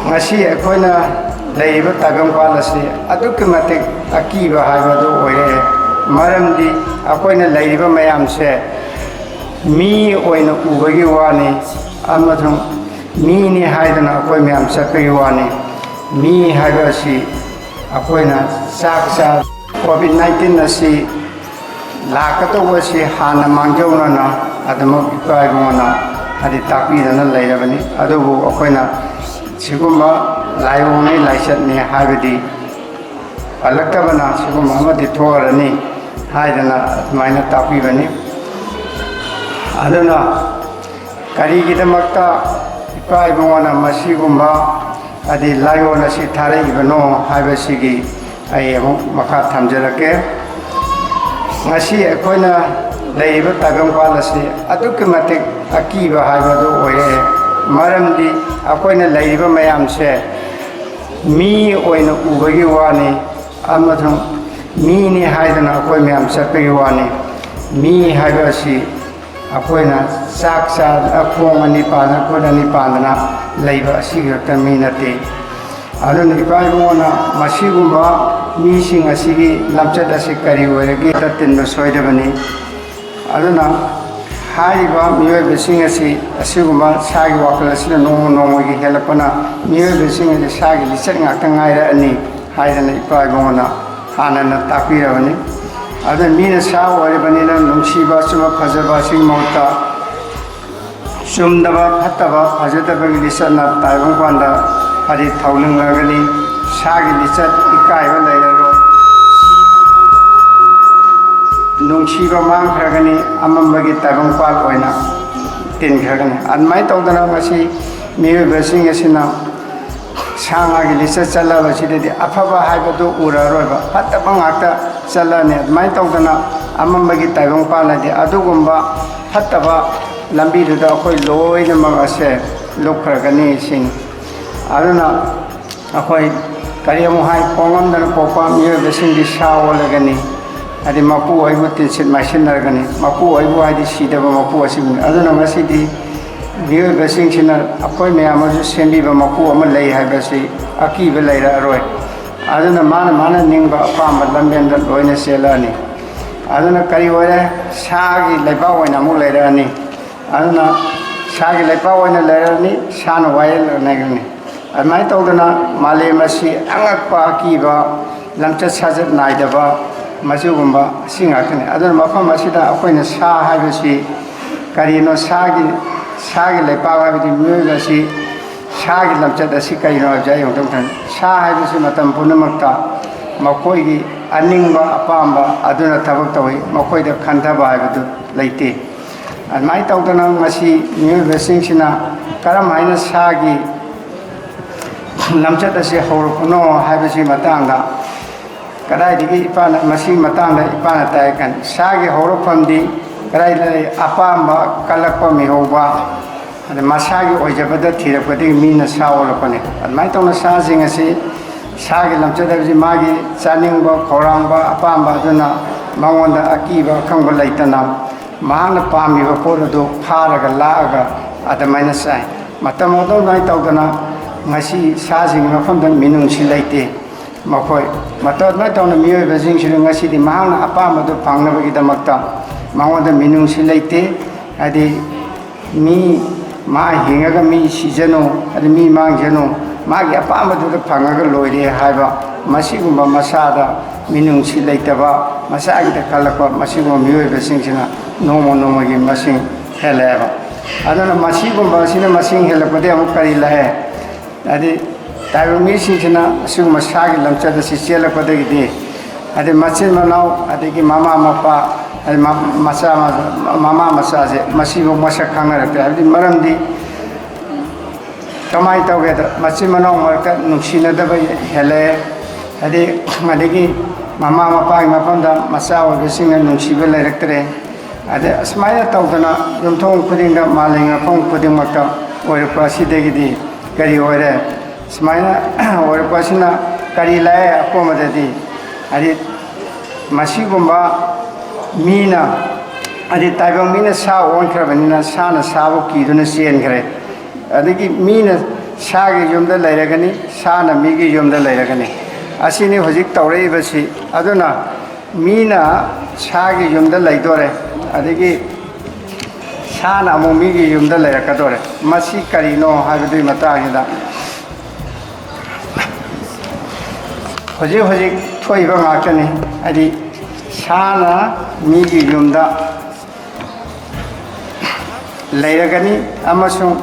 ꯉꯁꯤ ꯑꯩꯈꯣꯏꯅ ꯂꯩꯔꯤꯕ ꯇꯥꯏꯕꯪꯄꯥꯟ ꯑꯁꯤ ꯑꯗꯨꯛꯀꯤ ꯃꯇꯤꯛ ꯑꯀꯤꯕ ꯍꯥꯏꯕꯗꯨ ꯑꯣꯏꯔꯛꯑꯦ꯫ ꯃꯔꯝꯗꯤ ꯑꯩꯈꯣꯏꯅ ꯂꯩꯔꯤꯕ ꯃꯌꯥꯝꯁꯦ ꯃꯤ ꯑꯣꯏꯅ ꯎꯕꯒꯤ ꯋꯥꯅꯤ, ꯑꯃꯁꯨꯡ ꯃꯤꯅꯤ ꯍꯥꯏꯗꯨꯅ ꯑꯩꯈꯣꯏ ꯃꯌꯥꯝ ꯆꯠꯄꯒꯤ ꯋꯥꯅꯤ꯫ ꯃꯤ ꯍꯥꯏꯕ ꯑꯁꯤ ꯑꯩꯈꯣꯏꯅ ꯆꯥꯛ ꯆꯥ ꯀꯣꯚꯤꯗ ꯅꯥꯏꯟꯇꯤꯟ ꯑꯁꯤ ꯂꯥꯛꯀꯗꯧꯕ ꯑꯁꯤ ꯍꯥꯟꯅ ꯃꯥꯡꯖꯧꯅꯅ ꯑꯗꯨꯃꯛ ꯏꯄꯥ ꯏꯕꯨꯡꯉꯣꯅ ꯍꯥꯏꯗꯤ ꯇꯥꯛꯄꯤꯗꯅ ꯂꯩꯔꯕꯅꯤ꯫ ꯑꯗꯨꯕꯨ ꯑꯩꯈꯣꯏꯅ ꯁꯤꯒꯨꯝꯕ ꯂꯥꯏꯑꯣꯡꯅꯤ, ꯂꯥꯏꯆꯠꯅꯤ ꯍꯥꯏꯕꯗꯤ ꯄꯜꯂꯛꯇꯕꯅ ꯁꯤꯒꯨꯝꯕ ꯑꯃꯗꯤ ꯊꯣꯛꯑꯔꯅꯤ ꯍꯥꯏꯗꯅ ꯑꯗꯨꯃꯥꯏꯅ ꯇꯥꯛꯄꯤꯕꯅꯤ꯫ ꯑꯗꯨꯅ ꯀꯔꯤꯒꯤꯗꯃꯛꯇ ꯏꯄꯥ ꯏꯕꯨꯡꯉꯣꯅ ꯃꯁꯤꯒꯨꯝꯕ ꯍꯥꯏꯗꯤ ꯂꯥꯏꯑꯣꯟ ꯑꯁꯤ ꯊꯥꯔꯛꯏꯕꯅꯣ ꯍꯥꯏꯕꯁꯤꯒꯤ ꯑꯩ ꯑꯃꯨꯛ ꯃꯈꯥ ꯊꯝꯖꯔꯛꯀꯦ꯫ ꯉꯁꯤ ꯑꯩꯈꯣꯏꯅ ꯂꯩꯔꯤꯕ ꯇꯥꯏꯕꯪꯄꯥꯟ ꯑꯁꯤ ꯑꯗꯨꯛꯀꯤ ꯃꯇꯤꯛ ꯑꯀꯤꯕ ꯍꯥꯏꯕꯗꯨ ꯑꯣꯏꯔꯛꯑꯦ꯫ ꯃꯔꯝꯗꯤ ꯑꯩꯈꯣꯏꯅ ꯂꯩꯔꯤꯕ ꯃꯌꯥꯝꯁꯦ ꯃꯤ ꯑꯣꯏꯅ ꯎꯕꯒꯤ ꯋꯥꯅꯤ, ꯑꯃꯁꯨꯡ ꯃꯤꯅꯤ ꯍꯥꯏꯗꯨꯅ ꯑꯩꯈꯣꯏ ꯃꯌꯥꯝ ꯆꯠꯄꯒꯤ ꯋꯥꯅꯤ꯫ ꯃꯤ ꯍꯥꯏꯕ ꯑꯁꯤ ꯑꯩꯈꯣꯏꯅ ꯆꯥꯛ ꯆꯥ, ꯈꯣꯡ ꯑꯅꯤ ꯄꯥꯟꯗꯅ, ꯈꯨꯠ ꯑꯅꯤ ꯄꯥꯟꯗꯅ ꯂꯩꯕ ꯑꯁꯤꯒꯤ ꯈꯛꯇ ꯃꯤ ꯅꯠꯇꯦ꯫ ꯑꯗꯨꯅ ꯏꯄꯥ ꯏꯕꯨꯡꯉꯣꯅ ꯃꯁꯤꯒꯨꯝꯕ ꯃꯤꯁꯤꯡ ꯑꯁꯤꯒꯤ ꯂꯝꯆꯠ ꯑꯁꯤ ꯀꯔꯤ ꯑꯣꯏꯔꯒꯦ ꯇꯤꯟꯕ ꯁꯣꯏꯗꯕꯅꯤ꯫ ꯑꯗꯨꯅ ꯍꯥꯏꯔꯤꯕ ꯃꯤꯑꯣꯏꯕꯁꯤꯡ ꯑꯁꯤ ꯑꯁꯤꯒꯨꯝꯕ ꯁꯥꯒꯤ ꯋꯥꯈꯜ ꯑꯁꯤꯅ ꯅꯣꯡꯃ ꯅꯣꯡꯃꯒꯤ ꯍꯦꯜꯂꯛꯄꯅ ꯃꯤꯑꯣꯏꯕꯁꯤꯡ ꯑꯁꯤ ꯁꯥꯒꯤ ꯂꯤꯆꯠ ꯉꯥꯛꯇ ꯉꯥꯏꯔꯛꯑꯅꯤ ꯍꯥꯏꯗꯅ ꯏꯄꯥ ꯏꯕꯨꯡꯉꯣꯅ ꯍꯥꯟꯅꯅ ꯇꯥꯛꯄꯤꯔꯕꯅꯤ꯫ ꯑꯗꯨꯅ ꯃꯤꯅ ꯁꯥ ꯑꯣꯏꯔꯕꯅꯤꯅ ꯅꯨꯡꯁꯤꯕ, ꯑꯆꯨꯝꯕ, ꯐꯖꯕ ꯑꯁꯤꯒꯤ ꯃꯍꯨꯠꯇ ꯆꯨꯝꯗꯕ, ꯐꯠꯇꯕ, ꯐꯖꯗꯕꯒꯤ ꯂꯤꯆꯠꯅ ꯇꯥꯏꯕꯪꯄꯥꯟꯗ ꯍꯥꯏꯗꯤ ꯊꯧꯅꯤꯡꯂꯒꯅꯤ꯫ ꯁꯥꯒꯤ ꯂꯤꯆꯠ ꯏꯀꯥꯏꯕ ꯂꯩꯔꯔꯣꯏ꯫ ꯅꯨꯡꯁꯤꯕ ꯃꯥꯡꯈ꯭ꯔꯒꯅꯤ, ꯑꯃꯝꯕꯒꯤ ꯇꯥꯏꯕꯪꯄꯥꯟ ꯑꯣꯏꯅ ꯇꯤꯟꯈ꯭ꯔꯒꯅꯤ꯫ ꯑꯗꯨꯃꯥꯏꯅ ꯇꯧꯗꯅ ꯉꯁꯤ ꯃꯤꯑꯣꯏꯕꯁꯤꯡ ꯑꯁꯤꯅ ꯁꯥ ꯉꯥꯒꯤ ꯂꯤꯆꯠ ꯆꯠꯂꯕꯁꯤꯗꯗꯤ ꯑꯐꯕ ꯍꯥꯏꯕꯗꯨ ꯎꯔꯔꯣꯏꯕ, ꯐꯠꯇꯕ ꯉꯥꯛꯇ ꯆꯠꯂꯅꯤ꯫ ꯑꯗꯨꯃꯥꯏꯅ ꯇꯧꯗꯅ ꯑꯃꯝꯕꯒꯤ ꯇꯥꯏꯕꯪ ꯄꯥꯜꯂꯗꯤ ꯑꯗꯨꯒꯨꯝꯕ ꯐꯠꯇꯕ ꯂꯝꯕꯤꯗꯨꯗ ꯑꯩꯈꯣꯏ ꯂꯣꯏꯅꯃꯛ ꯑꯁꯦ ꯂꯨꯞꯈ꯭ꯔꯒꯅꯤ ꯁꯤꯅꯤ꯫ ꯑꯗꯨꯅ ꯑꯩꯈꯣꯏ ꯀꯔꯤ ꯑꯃꯨꯛ ꯍꯥꯏ, ꯄꯣꯛꯉꯝꯗꯅ ꯄꯣꯛꯄ ꯃꯤꯑꯣꯏꯕꯁꯤꯡꯗꯤ ꯁꯥ ꯑꯣꯜꯂꯒꯅꯤ꯫ ꯍꯥꯏꯗꯤ ꯃꯄꯨ ꯑꯣꯏꯕꯨ ꯇꯤꯟꯁꯤꯠ ꯃꯥꯏꯁꯤꯟꯅꯔꯒꯅꯤ꯫ ꯃꯄꯨ ꯑꯣꯏꯕꯨ ꯍꯥꯏꯗꯤ ꯁꯤꯗꯕ ꯃꯄꯨ ꯑꯁꯤꯕꯨꯅꯤ꯫ ꯑꯗꯨꯅ ꯉꯁꯤꯗꯤ ꯃꯤꯑꯣꯏꯕꯁꯤꯡꯁꯤꯅ ꯑꯩꯈꯣꯏ ꯃꯌꯥꯝ ꯑꯃꯁꯨ ꯁꯦꯝꯕꯤꯕ ꯃꯄꯨ ꯑꯃ ꯂꯩ ꯍꯥꯏꯕꯁꯤ ꯑꯀꯤꯕ ꯂꯩꯔꯛꯑꯔꯣꯏ꯫ ꯑꯗꯨꯅ ꯃꯥꯅ ꯃꯥꯅ ꯅꯤꯡꯕ ꯑꯄꯥꯝꯕ ꯂꯝꯕꯦꯟꯗ ꯂꯣꯏꯅ ꯆꯦꯜꯂꯛꯑꯅꯤ꯫ ꯑꯗꯨꯅ ꯀꯔꯤ ꯑꯣꯏꯔꯦ? ꯁꯥꯒꯤ ꯂꯩꯕꯥꯛ ꯑꯣꯏꯅ ꯑꯃꯨꯛ ꯂꯩꯔꯛꯑꯅꯤ꯫ ꯑꯗꯨꯅ ꯁꯥꯒꯤ ꯂꯩꯄꯥꯛ ꯑꯣꯏꯅ ꯂꯩꯔꯅꯤ, ꯁꯥꯅ ꯋꯥꯌꯦꯜ ꯂꯩꯔꯅꯤ꯫ ꯑꯗꯨꯃꯥꯏꯅ ꯇꯧꯗꯅ ꯃꯥꯂꯦꯝ ꯑꯁꯤ ꯑꯉꯛꯄ, ꯑꯀꯤꯕ, ꯂꯝꯆꯠ ꯁꯥꯖꯠ ꯅꯥꯏꯗꯕ, ꯃꯁꯤꯒꯨꯝꯕ ꯑꯁꯤ ꯉꯥꯛꯇꯅꯤ꯫ ꯑꯗꯨꯅ ꯃꯐꯝ ꯑꯁꯤꯗ ꯑꯩꯈꯣꯏꯅ ꯁꯥ ꯍꯥꯏꯕꯁꯤ ꯀꯔꯤꯅꯣ? ꯁꯥꯒꯤ, ꯁꯥꯒꯤ ꯂꯩꯄꯥꯛ ꯍꯥꯏꯕꯗꯤ ꯃꯤꯑꯣꯏꯕ ꯑꯁꯤ, ꯁꯥꯒꯤ ꯂꯝꯆꯠ ꯑꯁꯤ ꯀꯔꯤꯅꯣ ꯍꯥꯏꯕꯁꯤ ꯑꯩ ꯑꯃꯨꯛꯇꯪ ꯊꯝ-, ꯁꯥ ꯍꯥꯏꯕꯁꯤ ꯃꯇꯝ ꯄꯨꯝꯅꯃꯛꯇ ꯃꯈꯣꯏꯒꯤ ꯑꯅꯤꯡꯕ ꯑꯄꯥꯝꯕ ꯑꯗꯨꯅ ꯊꯕꯛ ꯇꯧꯏ, ꯃꯈꯣꯏꯗ ꯈꯟꯊꯕ ꯍꯥꯏꯕꯗꯨ ꯂꯩꯇꯦ꯫ ꯑꯗꯨꯃꯥꯏꯅ ꯇꯧꯗꯅ ꯉꯁꯤ ꯃꯤꯑꯣꯏꯕꯁꯤꯡꯁꯤꯅ ꯀꯔꯝ ꯍꯥꯏꯅ ꯁꯥꯒꯤ ꯂꯝꯆꯠ ꯑꯁꯤ ꯍꯧꯔꯛꯄꯅꯣ ꯍꯥꯏꯕꯁꯤ ꯃꯇꯥꯡꯗ ꯀꯗꯥꯏꯗꯒꯤ ꯏꯄꯥꯅ, ꯃꯁꯤꯒꯤ ꯃꯇꯥꯡꯗ ꯏꯄꯥꯅ ꯇꯥꯏ ꯀꯥꯟꯗ, ꯁꯥꯒꯤ ꯍꯧꯔꯛꯐꯝꯗꯤ ꯀꯗꯥꯏꯗ ꯂꯩ? ꯑꯄꯥꯝꯕ ꯀꯜꯂꯛꯄ ꯃꯤꯍꯧꯕ, ꯑꯗ ꯃꯁꯥꯒꯤ ꯑꯣꯏꯖꯕꯗ ꯊꯤꯔꯛꯄꯗꯒꯤ ꯃꯤꯅ ꯁꯥ ꯑꯣꯜꯂꯛꯄꯅꯤ꯫ ꯑꯗꯨꯃꯥꯏꯅ ꯇꯧꯅ ꯁꯥꯁꯤꯡ ꯑꯁꯤ, ꯁꯥꯒꯤ ꯂꯝꯆꯠ ꯍꯥꯏꯕꯁꯤ ꯃꯥꯒꯤ ꯆꯥꯅꯤꯡꯕ, ꯈꯧꯔꯥꯡꯕ, ꯑꯄꯥꯝꯕ ꯑꯗꯨꯅ ꯃꯉꯣꯟꯗ ꯑꯀꯤꯕ ꯑꯈꯪꯕ ꯂꯩꯇꯅ ꯃꯍꯥꯛꯅ ꯄꯥꯝꯃꯤꯕ ꯄꯣꯠ ꯑꯗꯨ ꯐꯥꯔꯒ ꯂꯥꯛꯑꯒ ꯑꯗꯨꯃꯥꯏꯅ ꯆꯥꯏ꯫ ꯃꯇꯝ ꯑꯗꯨꯃꯥꯏꯅ ꯇꯧꯗꯅ ꯉꯁꯤ ꯁꯥꯁꯤꯡꯒꯤ ꯃꯐꯝꯗ ꯃꯤꯅꯨꯡꯁꯤ ꯂꯩꯇꯦ꯫ ꯃꯈꯣꯏ ꯃꯇꯝ ꯑꯗꯨꯃꯥꯏꯅ ꯇꯧꯅ ꯃꯤꯑꯣꯏꯕꯁꯤꯡꯁꯤꯅ ꯉꯁꯤꯗꯤ ꯃꯍꯥꯛꯅ ꯑꯄꯥꯝꯕꯗꯨ ꯐꯪꯅꯕꯒꯤꯗꯃꯛꯇ ꯃꯉꯣꯟꯗ ꯃꯤꯅꯨꯡꯁꯤ ꯂꯩꯇꯦ꯫ ꯍꯥꯏꯗꯤ ꯃꯤ, ꯃꯥ ꯍꯤꯡꯉꯒ ꯃꯤ ꯁꯤꯖꯅꯨ, ꯑꯗꯨ ꯃꯤ ꯃꯥꯡꯖꯅꯨ, ꯃꯥꯒꯤ ꯑꯄꯥꯝꯕꯗꯨꯗ ꯐꯪꯉꯒ ꯂꯣꯏꯔꯦ ꯍꯥꯏꯕ ꯃꯁꯤꯒꯨꯝꯕ ꯃꯁꯥꯗ ꯃꯤꯅꯨꯡꯁꯤ ꯂꯩꯇꯕ, ꯃꯁꯥꯒꯤꯗ ꯈꯜꯂꯛꯄ ꯃꯁꯤꯒꯨꯝꯕ ꯃꯤꯑꯣꯏꯕꯁꯤꯡꯁꯤꯅ ꯅꯣꯡꯃ ꯅꯣꯡꯃꯒꯤ ꯃꯁꯤꯡ ꯍꯦꯜꯂꯛꯑꯦꯕ꯫ ꯑꯗꯨꯅ ꯃꯁꯤꯒꯨꯝꯕ ꯑꯁꯤꯅ ꯃꯁꯤꯡ ꯍꯦꯜꯂꯛꯄꯗꯒꯤ ꯑꯃꯨꯛ ꯀꯔꯤ ꯂꯥꯛꯑꯦ? ꯍꯥꯏꯗꯤ ꯇꯥꯏꯕꯪ ꯃꯤꯁꯤꯡꯁꯤꯅ ꯑꯁꯤꯒꯨꯝꯕ ꯁꯥꯒꯤ ꯂꯝꯆꯠ ꯑꯁꯤ ꯆꯦꯜꯂꯛꯄꯗꯒꯤꯗꯤ, ꯍꯥꯏꯗꯤ ꯃꯆꯤꯟ ꯃꯅꯥꯎ, ꯑꯗꯒꯤ ꯃꯃꯥ ꯃꯄꯥ, ꯍꯥꯏꯗꯤ ꯃ-, ꯃꯆꯥ, ꯃꯃꯥ ꯃꯆꯥꯁꯦ ꯃꯁꯤꯐꯥꯎ ꯃꯁꯛ ꯈꯪꯅꯔꯛꯇꯦ꯫ ꯍꯥꯏꯕꯗꯤ ꯃꯔꯝꯗꯤ ꯀꯃꯥꯏꯅ ꯇꯧꯒꯦꯗ, ꯃꯆꯤꯟ ꯃꯅꯥꯎ ꯃꯔꯛꯇ ꯅꯨꯡꯁꯤꯅꯗꯕ ꯍꯦꯜꯂꯛꯑꯦ꯫ ꯍꯥꯏꯗꯤ ꯑꯗꯒꯤ ꯃꯃꯥ ꯃꯄꯥꯒꯤ ꯃꯐꯝꯗ ꯃꯆꯥ ꯑꯣꯏꯕꯁꯤꯡꯅ ꯅꯨꯡꯁꯤꯕ ꯂꯩꯔꯛꯇ꯭ꯔꯦ꯫ ꯑꯗ ꯑꯁꯨꯃꯥꯏꯅ ꯇꯧꯗꯅ ꯌꯨꯝꯊꯣꯡ ꯈꯨꯗꯤꯡꯗ, ꯃꯥꯂꯦꯝ ꯃꯐꯝ ꯈꯨꯗꯤꯡꯃꯛꯇ ꯑꯣꯏꯔꯛꯄ ꯑꯁꯤꯗꯒꯤꯗꯤ ꯀꯔꯤ ꯑꯣꯏꯔꯦ? ꯁꯨꯃꯥꯏꯅ ꯑꯣꯏꯔꯛꯄ ꯑꯁꯤꯅ ꯀꯔꯤ ꯂꯥꯛꯑꯦ? ꯑꯀꯣꯟꯕꯗꯗꯤ ꯍꯥꯏꯗꯤ ꯃꯁꯤꯒꯨꯝꯕ ꯃꯤꯅ, ꯍꯥꯏꯗꯤ ꯇꯥꯏꯕꯪ ꯃꯤꯅ ꯁꯥ ꯑꯣꯟꯈ꯭ꯔꯕꯅꯤꯅ ꯁꯥꯅ ꯁꯥꯕꯨ ꯀꯤꯗꯨꯅ ꯆꯦꯟꯈ꯭ꯔꯦ꯫ ꯑꯗꯒꯤ ꯃꯤꯅ ꯁꯥꯒꯤ ꯌꯨꯝꯗ ꯂꯩꯔꯒꯅꯤ, ꯁꯥꯅ ꯃꯤꯒꯤ ꯌꯨꯝꯗ ꯂꯩꯔꯒꯅꯤ꯫ ꯑꯁꯤꯅꯤ ꯍꯧꯖꯤꯛ ꯇꯧꯔꯛꯏꯕꯁꯤ꯫ ꯑꯗꯨꯅ ꯃꯤꯅ ꯁꯥꯒꯤ ꯌꯨꯝꯗ ꯂꯩꯗꯣꯔꯦ, ꯑꯗꯒꯤ ꯁꯥꯅ ꯑꯃꯨꯛ ꯃꯤꯒꯤ ꯌꯨꯝꯗ ꯂꯩꯔꯛꯀꯗꯣꯔꯦ꯫ ꯃꯁꯤ ꯀꯔꯤꯅꯣ ꯍꯥꯏꯕꯗꯨꯒꯤ ꯃꯇꯥꯡꯁꯤꯗ ꯍꯧꯖꯤꯛ ꯍꯧꯖꯤꯛ ꯊꯣꯛꯏꯕ ꯉꯥꯛꯇꯅꯤ꯫ ꯍꯥꯏꯗꯤ ꯁꯥꯅ ꯃꯤꯒꯤ ꯌꯨꯝꯗ ꯂꯩꯔꯒꯅꯤ ꯑꯃꯁꯨꯡ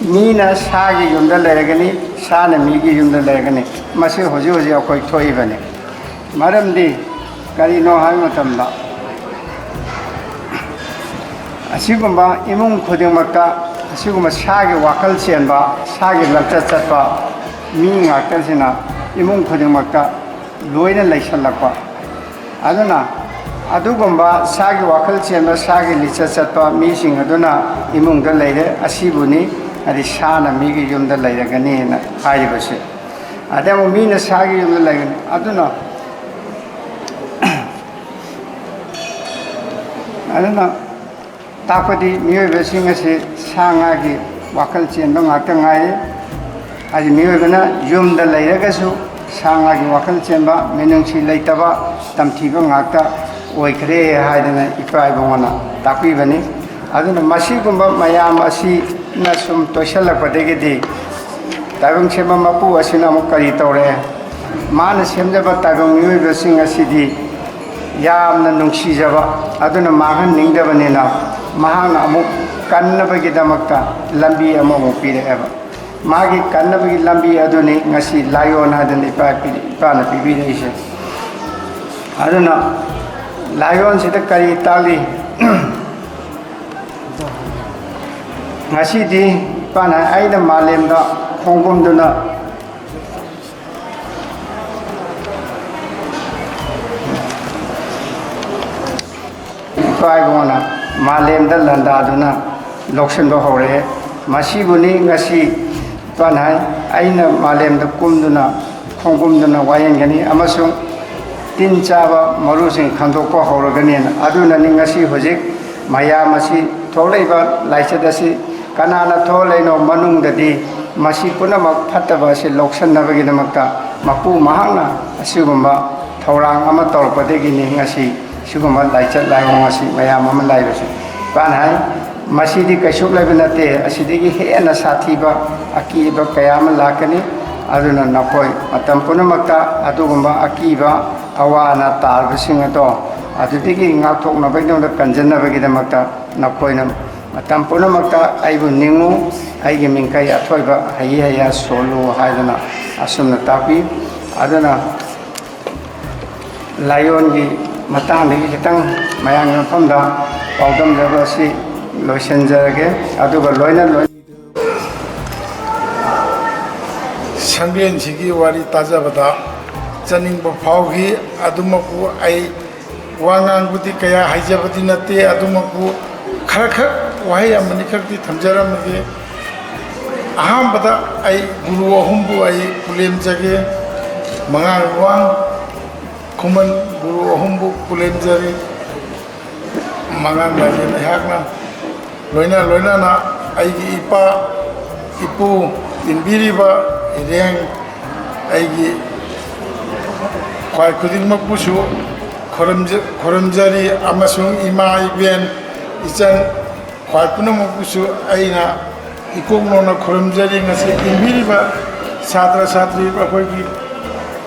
ꯃꯤꯅ ꯁꯥꯒꯤ ꯌꯨꯝꯗ ꯂꯩꯔꯒꯅꯤ, ꯁꯥꯅ ꯃꯤꯒꯤ ꯌꯨꯝꯗ ꯂꯩꯔꯒꯅꯤ꯫ ꯃꯁꯤ ꯍꯧꯖꯤꯛ ꯍꯧꯖꯤꯛ ꯑꯩꯈꯣꯏ ꯊꯣꯛꯏꯕꯅꯤ꯫ ꯃꯔꯝꯗꯤ ꯀꯔꯤꯅꯣ ꯍꯥꯏꯕ ꯃꯇꯝꯗ, ꯑꯁꯤꯒꯨꯝꯕ ꯏꯃꯨꯡ ꯈꯨꯗꯤꯡꯃꯛꯇ ꯑꯁꯤꯒꯨꯝꯕ ꯁꯥꯒꯤ ꯋꯥꯈꯜ ꯆꯦꯟꯕ, ꯁꯥꯒꯤ ꯂꯝꯆꯠ ꯆꯠꯄ ꯃꯤ ꯉꯥꯛꯇꯁꯤꯅ ꯏꯃꯨꯡ ꯈꯨꯗꯤꯡꯃꯛꯇ ꯂꯣꯏꯅ ꯂꯩꯁꯜꯂꯛꯄ꯫ ꯑꯗꯨꯅ ꯑꯗꯨꯒꯨꯝꯕ ꯁꯥꯒꯤ ꯋꯥꯈꯜ ꯆꯦꯟꯕ, ꯁꯥꯒꯤ ꯂꯤꯆꯠ ꯆꯠꯄ ꯃꯤꯁꯤꯡ ꯑꯗꯨꯅ ꯏꯃꯨꯡꯗ ꯂꯩꯔꯦ꯫ ꯑꯁꯤꯕꯨꯅꯤ ꯍꯥꯏꯗꯤ ꯁꯥꯅ ꯃꯤꯒꯤ ꯌꯨꯝꯗ ꯂꯩꯔꯒꯅꯤꯅ ꯍꯥꯏꯔꯤꯕꯁꯦ꯫ ꯑꯗꯩ ꯑꯃꯨꯛ ꯃꯤꯅ ꯁꯥꯒꯤ ꯌꯨꯝꯗ ꯂꯩꯒꯅꯤ꯫ ꯑꯗꯨꯅ, ꯑꯗꯨꯅ ꯇꯥꯛꯄꯗꯤ ꯃꯤꯑꯣꯏꯕꯁꯤꯡ ꯑꯁꯤ ꯁꯥ ꯉꯥꯒꯤ ꯋꯥꯈꯜ ꯆꯦꯟꯕ ꯉꯥꯛꯇ ꯉꯥꯏꯔꯤ꯫ ꯍꯥꯏꯗꯤ ꯃꯤꯑꯣꯏꯕꯅ ꯌꯨꯝꯗ ꯂꯩꯔꯒꯁꯨ ꯁꯥ ꯉꯥꯒꯤ ꯋꯥꯈꯜ ꯆꯦꯟꯕ, ꯃꯤꯅꯨꯡꯁꯤ ꯂꯩꯇꯕ, ꯇꯝꯊꯤꯕ ꯉꯥꯛꯇ ꯑꯣꯏꯈ꯭ꯔꯦ ꯍꯥꯏꯗꯅ ꯏꯄꯥ ꯏꯕꯨꯡꯉꯣꯅ ꯇꯥꯛꯄꯤꯕꯅꯤ꯫ ꯑꯗꯨꯅ ꯃꯁꯤꯒꯨꯝꯕ ꯃꯌꯥꯝ ꯑꯁꯤꯅ ꯁꯨꯝ ꯇꯣꯏꯁꯜꯂꯛꯄꯗꯒꯤꯗꯤ ꯇꯥꯏꯕꯪ ꯁꯦꯝꯕ ꯃꯄꯨ ꯑꯁꯤꯅ ꯑꯃꯨꯛ ꯀꯔꯤ ꯇꯧꯔꯦ? ꯃꯥꯅ ꯁꯦꯝꯖꯕ ꯇꯥꯏꯕꯪ ꯃꯤꯑꯣꯏꯕꯁꯤꯡ ꯑꯁꯤꯗꯤ ꯌꯥꯝꯅ ꯅꯨꯡꯁꯤꯖꯕ, ꯑꯗꯨꯅ ꯃꯥꯡꯍꯟꯅꯤꯡꯗꯕꯅꯤꯅ ꯃꯍꯥꯛꯅ ꯑꯃꯨꯛ ꯀꯟꯅꯕꯒꯤꯗꯃꯛꯇ ꯂꯝꯕꯤ ꯑꯃꯃꯨꯛ ꯄꯤꯔꯛꯑꯦꯕ꯫ ꯃꯥꯒꯤ ꯀꯟꯅꯕꯒꯤ ꯂꯝꯕꯤ ꯑꯗꯨꯅꯤ ꯉꯁꯤ ꯂꯥꯏꯑꯣꯟ ꯍꯥꯏꯗꯅ ꯏꯄꯥ ꯄꯤ-, ꯏꯄꯥꯅ ꯄꯤꯕꯤꯔꯛꯏꯁꯦ꯫ ꯑꯗꯨꯅ ꯂꯥꯏꯑꯣꯟꯁꯤꯗ ꯀꯔꯤ ꯇꯥꯛꯂꯤ? ꯉꯁꯤꯗꯤ ꯏꯄꯥꯅ ꯑꯩꯅ ꯃꯥꯂꯦꯝꯗ ꯈꯣꯡꯒꯨꯝꯗꯨꯅ ꯏꯄꯥ ꯏꯕꯨꯡꯉꯣꯅ ꯃꯥꯂꯦꯝꯗ ꯂꯥꯟꯗꯥꯗꯨꯅ ꯂꯧꯁꯤꯟꯕ ꯍꯧꯔꯛꯑꯦ꯫ ꯃꯁꯤꯕꯨꯅꯤ ꯉꯁꯤ ꯏꯄꯥꯅ ꯍꯥꯏ, "ꯑꯩꯅ ꯃꯥꯂꯦꯝꯗ ꯀꯨꯝꯗꯨꯅ, ꯈꯣꯡꯒꯨꯝꯗꯨꯅ ꯋꯥꯌꯦꯟꯒꯅꯤ ꯑꯃꯁꯨꯡ ꯇꯤꯟ ꯆꯥꯕ ꯃꯔꯨꯁꯤꯡ ꯈꯟꯗꯣꯛꯄ ꯍꯧꯔꯒꯅꯤꯅ"꯫ ꯑꯗꯨꯅꯅꯤ ꯉꯁꯤ ꯍꯧꯖꯤꯛ ꯃꯌꯥꯝ ꯑꯁꯤ ꯊꯣꯛꯂꯛꯏꯕ ꯂꯥꯏꯆꯠ ꯑꯁꯤ ꯀꯅꯥꯅ ꯊꯣꯛꯍꯜꯂꯛꯏꯅꯣ? ꯃꯅꯨꯡꯗꯗꯤ ꯃꯁꯤ ꯄꯨꯝꯅꯃꯛ ꯐꯠꯇꯕ ꯑꯁꯤ ꯂꯧꯁꯟꯅꯕꯒꯤꯗꯃꯛꯇ ꯃꯄꯨ ꯃꯍꯥꯛꯅ ꯑꯁꯤꯒꯨꯝꯕ ꯊꯧꯔꯥꯡ ꯑꯃ ꯇꯧꯔꯛꯄꯗꯒꯤꯅꯤ ꯉꯁꯤ ꯁꯤꯒꯨꯝꯕ ꯂꯥꯏꯆꯠ ꯂꯥꯏꯑꯣꯡ ꯑꯁꯤ ꯃꯌꯥꯝ ꯑꯃ ꯂꯥꯛꯏꯕꯁꯤ꯫ ꯏꯄꯥꯅ ꯍꯥꯏ, "ꯃꯁꯤꯗꯤ ꯀꯩꯁꯨ ꯂꯩꯕ ꯅꯠꯇꯦ, ꯑꯁꯤꯗꯒꯤ ꯍꯦꯟꯅ ꯁꯥꯊꯤꯕ ꯑꯀꯤꯕ ꯀꯌꯥ ꯑꯃ ꯂꯥꯛꯀꯅꯤ꯫ ꯑꯗꯨꯅ ꯅꯈꯣꯏ ꯃꯇꯝ ꯄꯨꯝꯅꯃꯛꯇ ꯑꯗꯨꯒꯨꯝꯕ ꯑꯀꯤꯕ ꯑꯋꯥ ꯑꯅꯥ ꯇꯥꯔꯕꯁꯤꯡ ꯑꯗꯣ ꯑꯗꯨꯗꯒꯤ ꯉꯥꯛꯊꯣꯛꯅꯕꯒꯤꯗꯃꯛꯇ, ꯀꯟꯖꯟꯅꯕꯒꯤꯗꯃꯛꯇ ꯅꯈꯣꯏꯅ ꯃꯇꯝ ꯄꯨꯝꯅꯃꯛꯇ ꯑꯩꯕꯨ ꯅꯤꯡꯉꯨ, ꯑꯩꯒꯤ ꯃꯤꯡꯈꯩ ꯑꯊꯣꯏꯕ ꯍꯩ ꯍꯩꯌꯥ ꯁꯣꯜꯂꯨ" ꯍꯥꯏꯗꯅ ꯑꯁꯨꯝꯅ ꯇꯥꯛꯄꯤ꯫ ꯑꯗꯨꯅ ꯂꯥꯏꯑꯣꯟꯒꯤ ꯃꯇꯥꯡꯗꯒꯤ ꯈꯤꯇꯪ ꯃꯌꯥꯝꯒꯤ ꯃꯐꯝꯗ ꯄꯥꯎꯗꯝꯖꯕ ꯑꯁꯤ ꯂꯣꯏꯁꯤꯟꯖꯔꯒꯦ꯫ ꯑꯗꯨꯒ ꯂꯣꯏꯅ ꯂꯣꯏ- ꯁꯪꯂꯦꯟꯁꯤꯒꯤ ꯋꯥꯔꯤ ꯇꯥꯖꯕꯗ ꯆꯠꯅꯤꯡꯕ ꯐꯥꯎꯈꯤ꯫ ꯑꯗꯨꯃꯛꯄꯨ ꯑꯩ ꯋꯥ ꯉꯥꯡꯕꯗꯤ ꯀꯌꯥ ꯍꯩꯖꯕꯗꯤ ꯅꯠꯇꯦ, ꯑꯗꯨꯃꯛꯄꯨ ꯈꯔꯈꯛ ꯋꯥꯍꯩ ꯑꯃꯅꯤꯈꯛꯇꯤ ꯊꯝꯖꯔꯝꯃꯒꯦ꯫ ꯑꯍꯥꯟꯕꯗ ꯑꯩ ꯒꯨꯔꯨ ꯑꯍꯨꯝꯕꯨ ꯑꯩ ꯄꯨꯂꯦꯝꯖꯒꯦ꯫ ꯃꯉꯥꯡ ꯂꯨꯋꯥꯡ ꯈꯨꯃꯟ ꯒꯨꯔꯨ ꯑꯍꯨꯝꯕꯨ ꯄꯨꯂꯦꯝꯖꯔꯤ꯫ ꯃꯉꯥꯡ ꯂꯥꯏꯔꯦꯟ ꯑꯩꯍꯥꯛꯅ ꯂꯣꯏꯅ ꯂꯣꯏꯅꯅ ꯑꯩꯒꯤ ꯏꯄꯥ ꯏꯄꯨ ꯏꯟꯕꯤꯔꯤꯕ ꯏꯔꯦꯡ ꯑꯩꯒꯤ ꯈ꯭ꯋꯥꯏ ꯈꯨꯗꯤꯡꯃꯛꯄꯨꯁꯨ ꯈꯨꯔꯨꯝꯖ-, ꯈꯨꯔꯨꯝꯖꯔꯤ ꯑꯃꯁꯨꯡ ꯏꯃꯥ, ꯏꯕꯦꯟ, ꯏꯆꯟ ꯈ꯭ꯋꯥꯏ ꯄꯨꯝꯅꯃꯛꯄꯨꯁꯨ ꯑꯩꯅ ꯏꯀꯣꯛ ꯅꯣꯟꯅ ꯈꯨꯔꯨꯝꯖꯔꯤ꯫ ꯉꯁꯤ ꯏꯟꯕꯤꯔꯤꯕ ꯁꯥꯇ꯭ꯔ ꯁꯥꯇ꯭ꯔꯤ ꯑꯩꯈꯣꯏꯒꯤ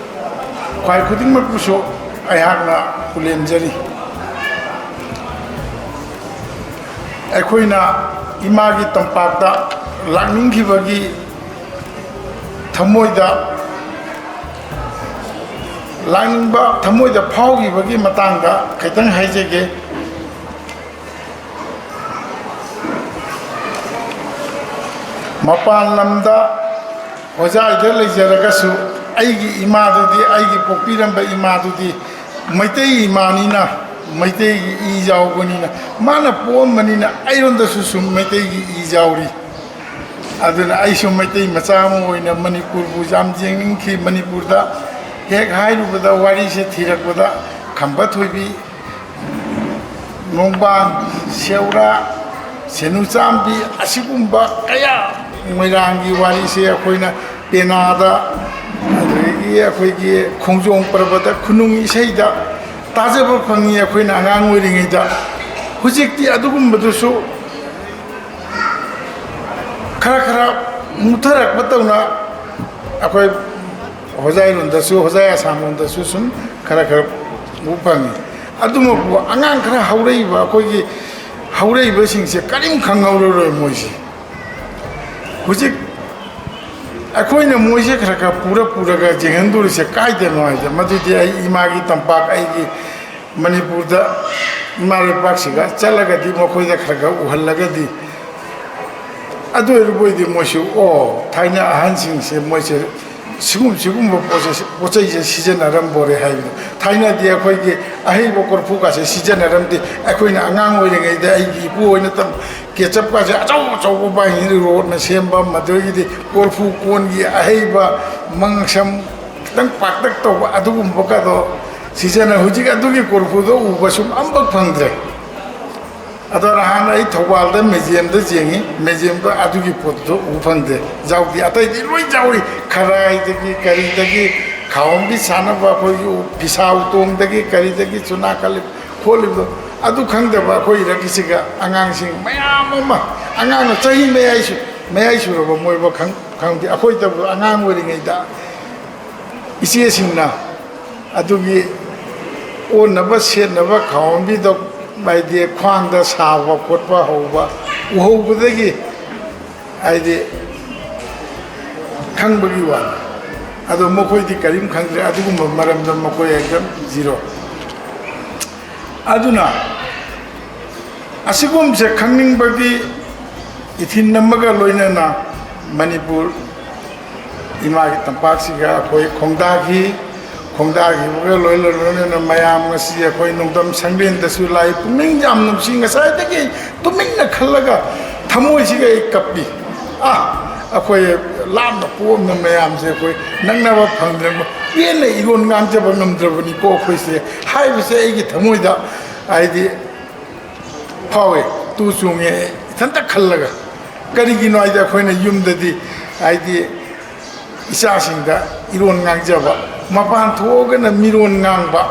ꯈ꯭ꯋꯥꯏ ꯈꯨꯗꯤꯡꯃꯛꯄꯨꯁꯨ ꯑꯩꯍꯥꯛꯅ ꯄꯨꯂꯦꯝꯖꯔꯤ꯫ ꯑꯩꯈꯣꯏꯅ ꯏꯃꯥꯒꯤ ꯇꯝꯄꯥꯛꯇ ꯂꯥꯛꯅꯤꯡꯈꯤꯕꯒꯤ ꯊꯃꯣꯏꯗ, ꯂꯥꯛꯅꯤꯡꯕ ꯊꯃꯣꯏꯗ ꯐꯥꯎꯈꯤꯕꯒꯤ ꯃꯇꯥꯡꯗ ꯈꯤꯇꯪ ꯍꯥꯏꯖꯒꯦ꯫ ꯃꯄꯥꯟ ꯂꯝꯗ ꯍꯣꯖꯥꯏꯗ ꯂꯩꯖꯔꯒꯁꯨ, ꯑꯩꯒꯤ ꯏꯃꯥꯗꯨꯗꯤ, ꯑꯩꯒꯤ ꯄꯣꯛꯄꯤꯔꯝꯕ ꯏꯃꯥꯗꯨꯗꯤ ꯃꯩꯇꯩ ꯏꯃꯥꯅꯤꯅ, ꯃꯩꯇꯩꯒꯤ ꯏ ꯌꯥꯎꯕꯅꯤꯅ, ꯃꯥꯅ ꯄꯣꯛꯑꯝꯕꯅꯤꯅ ꯑꯩꯉꯣꯟꯗꯁꯨ ꯁꯨꯝ ꯃꯩꯇꯩꯒꯤ ꯏ ꯌꯥꯎꯔꯤ꯫ ꯑꯗꯨꯅ ꯑꯩꯁꯨ ꯃꯩꯇꯩ ꯃꯆꯥ ꯑꯃ ꯑꯣꯏꯅ ꯃꯅꯤꯄꯨꯔꯕꯨ ꯌꯥꯝ ꯌꯦꯡꯅꯤꯡꯈꯤ꯫ ꯃꯅꯤꯄꯨꯔꯗ ꯍꯦꯛ ꯍꯥꯏꯔꯨꯕꯗ, ꯋꯥꯔꯤꯁꯦ ꯊꯤꯔꯛꯄꯗ, ꯈꯝꯕ ꯊꯣꯏꯕꯤ, ꯅꯣꯡꯕꯥꯟ, ꯁꯦꯎꯔꯥ, ꯁꯦꯅꯨꯆꯥꯝꯕꯤ, ꯑꯁꯤꯒꯨꯝꯕ ꯀꯌꯥ, ꯃꯣꯏꯔꯥꯡꯒꯤ ꯋꯥꯔꯤꯁꯦ ꯑꯩꯈꯣꯏꯅ ꯄꯦꯅꯥꯗ, ꯑꯗꯨꯗꯒꯤ ꯑꯩꯈꯣꯏꯒꯤ ꯈꯣꯡꯖꯣꯝ ꯄꯔꯕꯗ, ꯈꯨꯅꯨꯡ ꯏꯁꯩꯗ ꯇꯥꯖꯕ ꯐꯪꯉꯤ ꯑꯩꯈꯣꯏꯅ ꯑꯉꯥꯡ ꯑꯣꯏꯔꯤꯉꯩꯗ꯫ ꯍꯧꯖꯤꯛꯇꯤ ꯑꯗꯨꯒꯨꯝꯕꯗꯨꯁꯨ ꯈꯔ ꯈꯔ ꯃꯨꯊꯔꯛꯄ ꯇꯧꯅ ꯑꯩꯈꯣꯏ ꯍꯣꯖꯥꯏꯔꯣꯝꯗꯁꯨ, ꯍꯣꯖꯥꯏ ꯑꯁꯥꯝꯂꯣꯝꯗꯁꯨ ꯁꯨꯝ ꯈꯔ ꯈꯔ ꯎꯕ ꯐꯪꯉꯤ꯫ ꯑꯗꯨꯃꯛꯄꯨ ꯑꯉꯥꯡ ꯈꯔ ꯍꯧꯔꯛꯏꯕ ꯑꯩꯈꯣꯏꯒꯤ ꯍꯧꯔꯛꯏꯕꯁꯤꯡꯁꯦ ꯀꯔꯤꯝ ꯈꯪꯍꯧꯔꯔꯣꯏ ꯃꯣꯏꯁꯦ꯫ ꯍꯧꯖꯤꯛ ꯑꯩꯈꯣꯏꯅ ꯃꯣꯏꯁꯦ ꯈꯔ ꯈꯔ ꯄꯨꯔ ꯄꯨꯔꯒ ꯌꯦꯡꯍꯟꯗꯣꯔꯤꯁꯦ ꯀꯥꯏꯗꯅꯣ ꯍꯥꯏꯗ, ꯃꯗꯨꯗꯤ ꯑꯩ ꯏꯃꯥꯒꯤ ꯇꯝꯄꯥꯛ, ꯑꯩꯒꯤ ꯃꯅꯤꯄꯨꯔꯗ, ꯏꯃꯥ ꯂꯩꯕꯥꯛꯁꯤꯒ ꯆꯠꯂꯒꯗꯤ ꯃꯈꯣꯏꯗ ꯈꯔ ꯈꯔ ꯎꯍꯜꯂꯒꯗꯤ, ꯑꯗꯨ ꯑꯣꯏꯔꯕꯣꯏꯗꯤ ꯃꯣꯏꯁꯨ, "ꯑꯣ, ꯊꯥꯏꯅ ꯑꯍꯟꯁꯤꯡꯁꯦ ꯃꯣꯏꯁꯦ ꯁꯤꯒꯨꯝ-, ꯁꯤꯒꯨꯝꯕ ꯄꯣꯠꯁꯦ, ꯄꯣꯠ ꯆꯩꯁꯦ ꯁꯤꯖꯤꯟꯅꯔꯝꯕꯣꯔꯦ" ꯍꯥꯏꯕꯗꯣ꯫ ꯊꯥꯏꯅꯗꯤ ꯑꯩꯈꯣꯏꯒꯤ ꯑꯍꯩꯕ ꯀꯣꯔꯐꯨꯒꯥꯁꯦ ꯁꯤꯖꯤꯟꯅꯔꯝꯗꯦ꯫ ꯑꯩꯈꯣꯏꯅ ꯑꯉꯥꯡ ꯑꯣꯏꯔꯤꯉꯩꯗ ꯑꯩꯒꯤ ꯏꯄꯨ ꯍꯣꯏꯅ ꯇꯝ-, ꯀꯦꯆꯞꯀꯥꯁꯦ ꯑꯆꯧ ꯑꯆꯧꯕ ꯕꯥꯏꯅꯤ ꯔꯣꯠꯅ ꯁꯦꯝꯕ, ꯃꯗꯨꯗꯒꯤꯗꯤ ꯀꯣꯔꯐꯨ ꯀꯣꯟꯒꯤ ꯑꯍꯩꯕ ꯃꯪꯁꯝ ꯈꯤꯇꯪ ꯄꯥꯛꯇꯛ ꯇꯧꯕ ꯑꯗꯨꯒꯨꯝꯕꯒꯗꯣ ꯁꯤꯖꯤꯟꯅ-, ꯍꯧꯖꯤꯛ ꯑꯗꯨꯒꯤ ꯀꯣꯔꯐꯨꯗꯣ ꯎꯕ ꯁꯨꯝ ꯑꯃꯐꯥꯎ ꯐꯪꯗ꯭ꯔꯦ꯫ ꯑꯗꯣ ꯅꯍꯥꯟ ꯑꯩ ꯊꯧꯕꯥꯜꯗ ꯃ꯭ꯌꯨꯖꯤꯌꯝꯗ ꯌꯦꯡꯉꯤ, ꯃ꯭ꯌꯨꯖꯤꯌꯝꯗ ꯑꯗꯨꯒꯤ ꯄꯣꯠꯇꯨ ꯎ ꯐꯪꯗꯦ, ꯌꯥꯎꯗꯦ꯫ ꯑꯇꯩꯗꯤ ꯂꯣꯏ ꯌꯥꯎꯔꯤ, ꯈꯔꯥꯏꯗꯒꯤ ꯀꯔꯤꯗꯒꯤ ꯊꯥꯎꯝꯕꯤ ꯁꯥꯟꯅꯕ, ꯑꯩꯈꯣꯏꯒꯤ ꯐꯤꯁꯥ ꯎꯇꯣꯡꯗꯒꯤ ꯀꯔꯤꯗꯒꯤ ꯆꯨꯅꯥ ꯈꯜꯂꯤ ꯈꯣꯠꯂꯤꯕꯗꯣ, ꯑꯗꯨ ꯈꯪꯗꯕ ꯑꯩꯈꯣꯏ ꯏꯔꯛꯀꯤꯁꯤꯒ ꯑꯉꯥꯡꯁꯤꯡ ꯃꯌꯥꯝ ꯑꯃ, ꯑꯉꯥꯡꯅ ꯆꯍꯤ ꯃꯌꯥꯏꯁꯨ, ꯃꯌꯥꯏ ꯁꯨꯔꯕ ꯃꯣꯏꯕ ꯈꯪ-, ꯈꯪꯗꯦ꯫ ꯑꯩꯈꯣꯏꯗꯕꯨ ꯑꯉꯥꯡ ꯑꯣꯏꯔꯤꯉꯩꯗ ꯏꯆꯦꯁꯤꯡꯅ ꯑꯗꯨꯒꯤ ꯑꯣꯟꯅꯕ ꯁꯦꯠꯅꯕ ꯈꯥꯎꯝꯕꯤꯗꯣ, ꯍꯥꯏꯗꯤ ꯈ꯭ꯋꯥꯡꯗ ꯁꯥꯕ ꯈꯣꯠꯄ ꯍꯧꯕ ꯎꯍꯧꯕꯗꯒꯤ, ꯍꯥꯏꯗꯤ ꯈꯪꯕꯒꯤ ꯋꯥꯅꯤ꯫ ꯑꯗꯣ ꯃꯈꯣꯏꯗꯤ ꯀꯔꯤꯝ ꯈꯪꯗ꯭ꯔꯦ, ꯑꯗꯨꯒꯨꯝꯕ ꯃꯔꯝꯗ ꯃꯈꯣꯏ ꯑꯦꯛꯗꯝ ꯖꯤꯔꯣ꯫ ꯑꯗꯨꯅ ꯑꯁꯤꯒꯨꯝꯕꯁꯦ ꯈꯪꯅꯤꯡꯕꯒꯤ ꯏꯊꯤꯟ ꯑꯃꯒ ꯂꯣꯏꯅꯅ ꯃꯅꯤꯄꯨꯔ ꯏꯃꯥꯒꯤ ꯇꯝꯄꯥꯛꯁꯤꯒ ꯑꯩꯈꯣꯏ ꯈꯣꯡꯗꯥꯈꯤ꯫ ꯈꯣꯡꯗꯥꯈꯤꯕꯒ ꯂꯣꯏꯅ ꯂꯣꯏꯅꯅ ꯃꯌꯥꯝ ꯉꯁꯤ ꯑꯩꯈꯣꯏ ꯅꯣꯡꯗꯝ ꯁꯪꯂꯦꯟꯗꯁꯨ ꯂꯥꯛꯏ꯫ ꯄꯨꯛꯅꯤꯡ ꯌꯥꯝ ꯅꯨꯡꯁꯤ꯫ ꯉꯁꯥꯏꯗꯒꯤ ꯑꯩ ꯇꯨꯃꯤꯟꯅ ꯈꯜꯂꯒ ꯊꯃꯣꯏꯁꯤꯒ ꯑꯩ ꯀꯞꯄꯤ꯫ ꯑꯥ, ꯑꯩꯈꯣꯏ ꯂꯥꯞꯅ ꯄꯣꯛꯑꯝꯕ ꯃꯌꯥꯝꯁꯦ ꯑꯩꯈꯣꯏ ꯅꯛꯅꯕ ꯐꯪꯗ꯭ꯔꯕ, ꯄꯦꯟꯅ ꯏꯔꯣꯟ ꯉꯥꯡꯖꯕ ꯉꯝꯗ꯭ꯔꯕꯅꯤꯀꯣ ꯑꯩꯈꯣꯏꯁꯦ ꯍꯥꯏꯕꯁꯦ ꯑꯩꯒꯤ ꯊꯃꯣꯏꯗ ꯍꯥꯏꯗꯤ ꯐꯥꯎꯋꯦ, ꯇꯨ ꯆꯣꯡꯉꯦ ꯏꯊꯟꯇ ꯈꯜꯂꯒ꯫ ꯀꯔꯤꯒꯤꯅꯣ ꯍꯥꯏꯗꯤ ꯑꯩꯈꯣꯏꯅ ꯌꯨꯝꯗꯗꯤ ꯍꯥꯏꯗꯤ ꯏꯆꯥꯁꯤꯡꯗ ꯏꯔꯣꯟ ꯉꯥꯡꯖꯕ, ꯃꯄꯥꯟ ꯊꯣꯛꯑꯒꯅ ꯃꯤꯔꯣꯟ ꯉꯥꯡꯕ,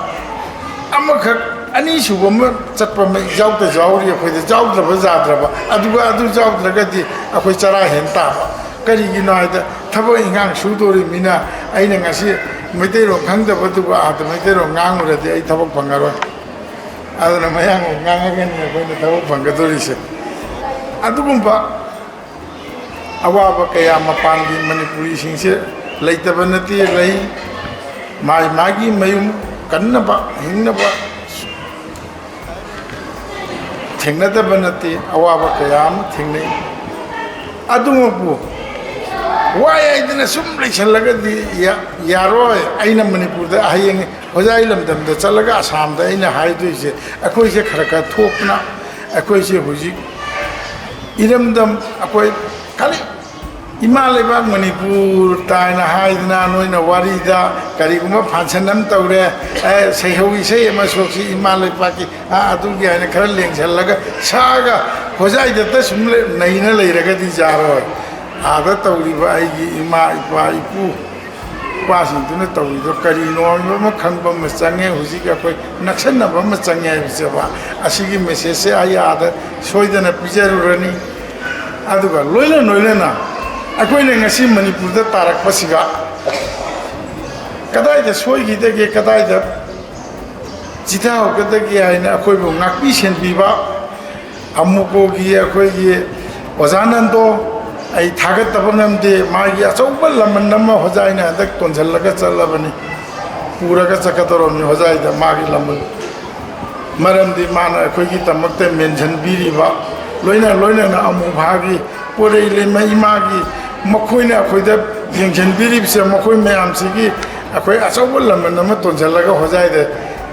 ꯑꯃꯈꯛ ꯑꯅꯤꯁꯨꯕ ꯑꯃ ꯆꯠꯄ ꯑꯃ ꯌꯥꯎꯗ ꯌꯥꯎꯔꯤ ꯑꯩꯈꯣꯏꯗ, ꯌꯥꯎꯗ꯭ꯔꯕ ꯌꯥꯗ꯭ꯔꯕ꯫ ꯑꯗꯨꯒ ꯑꯗꯨ ꯌꯥꯎꯗ꯭ꯔꯒꯗꯤ ꯑꯩꯈꯣꯏ ꯆꯔꯥ ꯍꯦꯟ ꯇꯥꯕ꯫ ꯀꯔꯤꯒꯤꯅꯣ ꯍꯥꯏꯗ ꯊꯕꯛ ꯏꯟꯈꯥꯡ ꯁꯨꯗꯣꯔꯤꯕꯅꯤꯅ ꯑꯩꯅ ꯉꯁꯤ ꯃꯩꯇꯩꯂꯣꯟ ꯈꯪꯗꯕꯗꯨꯕꯨ ꯑꯥꯗ ꯃꯩꯇꯩꯂꯣꯟ ꯉꯥꯡꯉꯨꯔꯗꯤ ꯑꯩ ꯊꯕꯛ ꯐꯪꯉꯔꯣꯏ꯫ ꯑꯗꯨꯅ ꯃꯌꯥꯡꯂꯣꯟ ꯉꯥꯡꯉꯒꯅꯤ ꯑꯩꯈꯣꯏꯅ ꯊꯕꯛ ꯐꯪꯒꯗꯣꯔꯤꯁꯦ꯫ ꯑꯗꯨꯒꯨꯝꯕ ꯑꯋꯥꯕ ꯀꯌꯥ ꯃꯄꯥꯟꯒꯤ ꯃꯅꯤꯄꯨꯔꯤꯁꯤꯡꯁꯦ ꯂꯩꯇꯕ ꯅꯠꯇꯦ, ꯂꯩ꯫ ꯃꯥꯒꯤ ꯃꯥꯒꯤ ꯃꯌꯨꯝ ꯀꯟꯅꯕ, ꯍꯤꯡꯅꯕ ꯊꯦꯡꯅꯗꯕ ꯅꯠꯇꯦ, ꯑꯋꯥꯕ ꯀꯌꯥ ꯑꯃ ꯊꯦꯡꯅꯩ꯫ ꯑꯗꯨꯃꯛꯄꯨ ꯋꯥꯏ ꯍꯥꯏꯗꯅ ꯁꯨꯝ ꯂꯩꯁꯜꯂꯒꯗꯤ ꯌꯥ-, ꯌꯥꯔꯣꯏ꯫ ꯑꯩꯅ ꯃꯅꯤꯄꯨꯔꯗ ꯍꯌꯦꯡ ꯍꯣꯖꯥꯏ ꯂꯝꯗꯝꯗ ꯆꯠꯂꯒ ꯑꯁꯥꯝꯗ ꯑꯩꯅ ꯍꯥꯏꯗꯣꯏꯁꯦ, ꯑꯩꯈꯣꯏꯁꯦ ꯈꯔ ꯈꯔ ꯊꯣꯛꯇꯅ, ꯑꯩꯈꯣꯏꯁꯦ ꯍꯧꯖꯤꯛ ꯏꯔꯝꯗꯝ ꯑꯩꯈꯣꯏ ꯈꯜꯂꯤ, ꯏꯃꯥ ꯂꯩꯕꯥꯛ ꯃꯅꯤꯄꯨꯔ ꯇꯥꯏꯅ ꯍꯥꯏꯗꯅ ꯅꯣꯏꯅ ꯋꯥꯔꯤꯗ ꯀꯔꯤꯒꯨꯝꯕ function ꯑꯃ ꯇꯧꯔꯦ, ꯑꯦ, ꯁꯩꯍꯧ ꯏꯁꯩ ꯑꯃ ꯁꯣꯛꯁꯤ ꯏꯃꯥ ꯂꯩꯕꯥꯛꯀꯤ, ꯑꯥ, ꯑꯗꯨꯒꯤ ꯍꯥꯏꯅ ꯈꯔ ꯂꯦꯡꯁꯜꯂꯒ ꯁꯛꯑꯒ ꯍꯣꯖꯥꯏꯗꯇ ꯁꯨꯝ ꯂꯩ-, ꯅꯩꯅ ꯂꯩꯔꯒꯗꯤ ꯌꯥꯔꯣꯏ꯫ ꯑꯥꯗ ꯇꯧꯔꯤꯕ ꯑꯩꯒꯤ ꯏꯃꯥ, ꯏꯄꯥ, ꯏꯄꯨ, ꯅꯨꯄꯥꯁꯤꯡꯗꯨꯅ ꯇꯧꯔꯤꯗꯣ ꯀꯔꯤꯅꯣ ꯍꯥꯏꯕ ꯑꯃ ꯈꯪꯕ ꯑꯃ ꯆꯪꯉꯦ꯫ ꯍꯧꯖꯤꯛ ꯑꯩꯈꯣꯏ ꯅꯛꯁꯟꯅꯕ ꯑꯃ ꯆꯪꯉꯦ ꯍꯥꯏꯕꯁꯦꯕ, ꯑꯁꯤꯒꯤ ꯃꯦꯁꯦꯖꯁꯦ ꯑꯩ ꯑꯥꯗ ꯁꯣꯏꯗꯅ ꯄꯤꯖꯔꯨꯔꯅꯤ꯫ ꯑꯗꯨꯒ ꯂꯣꯏꯅ ꯂꯣꯏꯅꯅ ꯑꯩꯈꯣꯏꯅ ꯉꯁꯤ ꯃꯅꯤꯄꯨꯔꯗ ꯇꯥꯔꯛꯄꯁꯤꯒ ꯀꯗꯥꯏꯗ ꯁꯣꯏꯈꯤꯗꯒꯦ, ꯀꯗꯥꯏꯗ ꯆꯤꯊꯍꯧꯒꯗꯒꯦ ꯍꯥꯏꯅ ꯑꯩꯈꯣꯏꯕꯨ ꯉꯥꯛꯄꯤ ꯁꯦꯟꯕꯤꯕ ꯑꯃꯨꯀꯣꯒꯤ ꯑꯩꯈꯣꯏꯒꯤ ꯑꯣꯖꯥ ꯅꯟꯗꯣ ꯑꯩ ꯊꯥꯒꯠꯇꯕ ꯉꯝꯗꯦ꯫ ꯃꯥꯒꯤ ꯑꯆꯧꯕ ꯂꯃꯟ ꯑꯃ ꯍꯣꯖꯥꯏꯅ ꯍꯟꯗꯛ ꯇꯣꯟꯁꯤꯜꯂꯒ ꯆꯠꯂꯕꯅꯤ, ꯄꯨꯔꯒ ꯆꯠꯀꯗꯧꯔꯕꯅꯤ ꯍꯣꯖꯥꯏꯗ ꯃꯥꯒꯤ ꯂꯃꯟ꯫ ꯃꯔꯝꯗꯤ ꯃꯥꯅ ꯑꯩꯈꯣꯏꯒꯤꯗꯃꯛꯇ ꯃꯦꯟꯁꯤꯟꯕꯤꯔꯤꯕ, ꯂꯣꯏꯅ ꯂꯣꯏꯅꯅ ꯑꯃꯨ ꯐꯥꯒꯤ ꯄꯣꯔꯩ ꯂꯩꯃ ꯏꯃꯥꯒꯤ ꯃꯈꯣꯏꯅ ꯑꯩꯈꯣꯏꯗ ꯌꯦꯡꯁꯤꯟꯕꯤꯔꯤꯕꯁꯦ, ꯃꯈꯣꯏ ꯃꯌꯥꯝꯁꯤꯒꯤ ꯑꯩꯈꯣꯏ ꯑꯆꯧꯕ ꯂꯃꯟ ꯑꯃ ꯇꯣꯟꯁꯤꯜꯂꯒ ꯍꯣꯖꯥꯏꯗ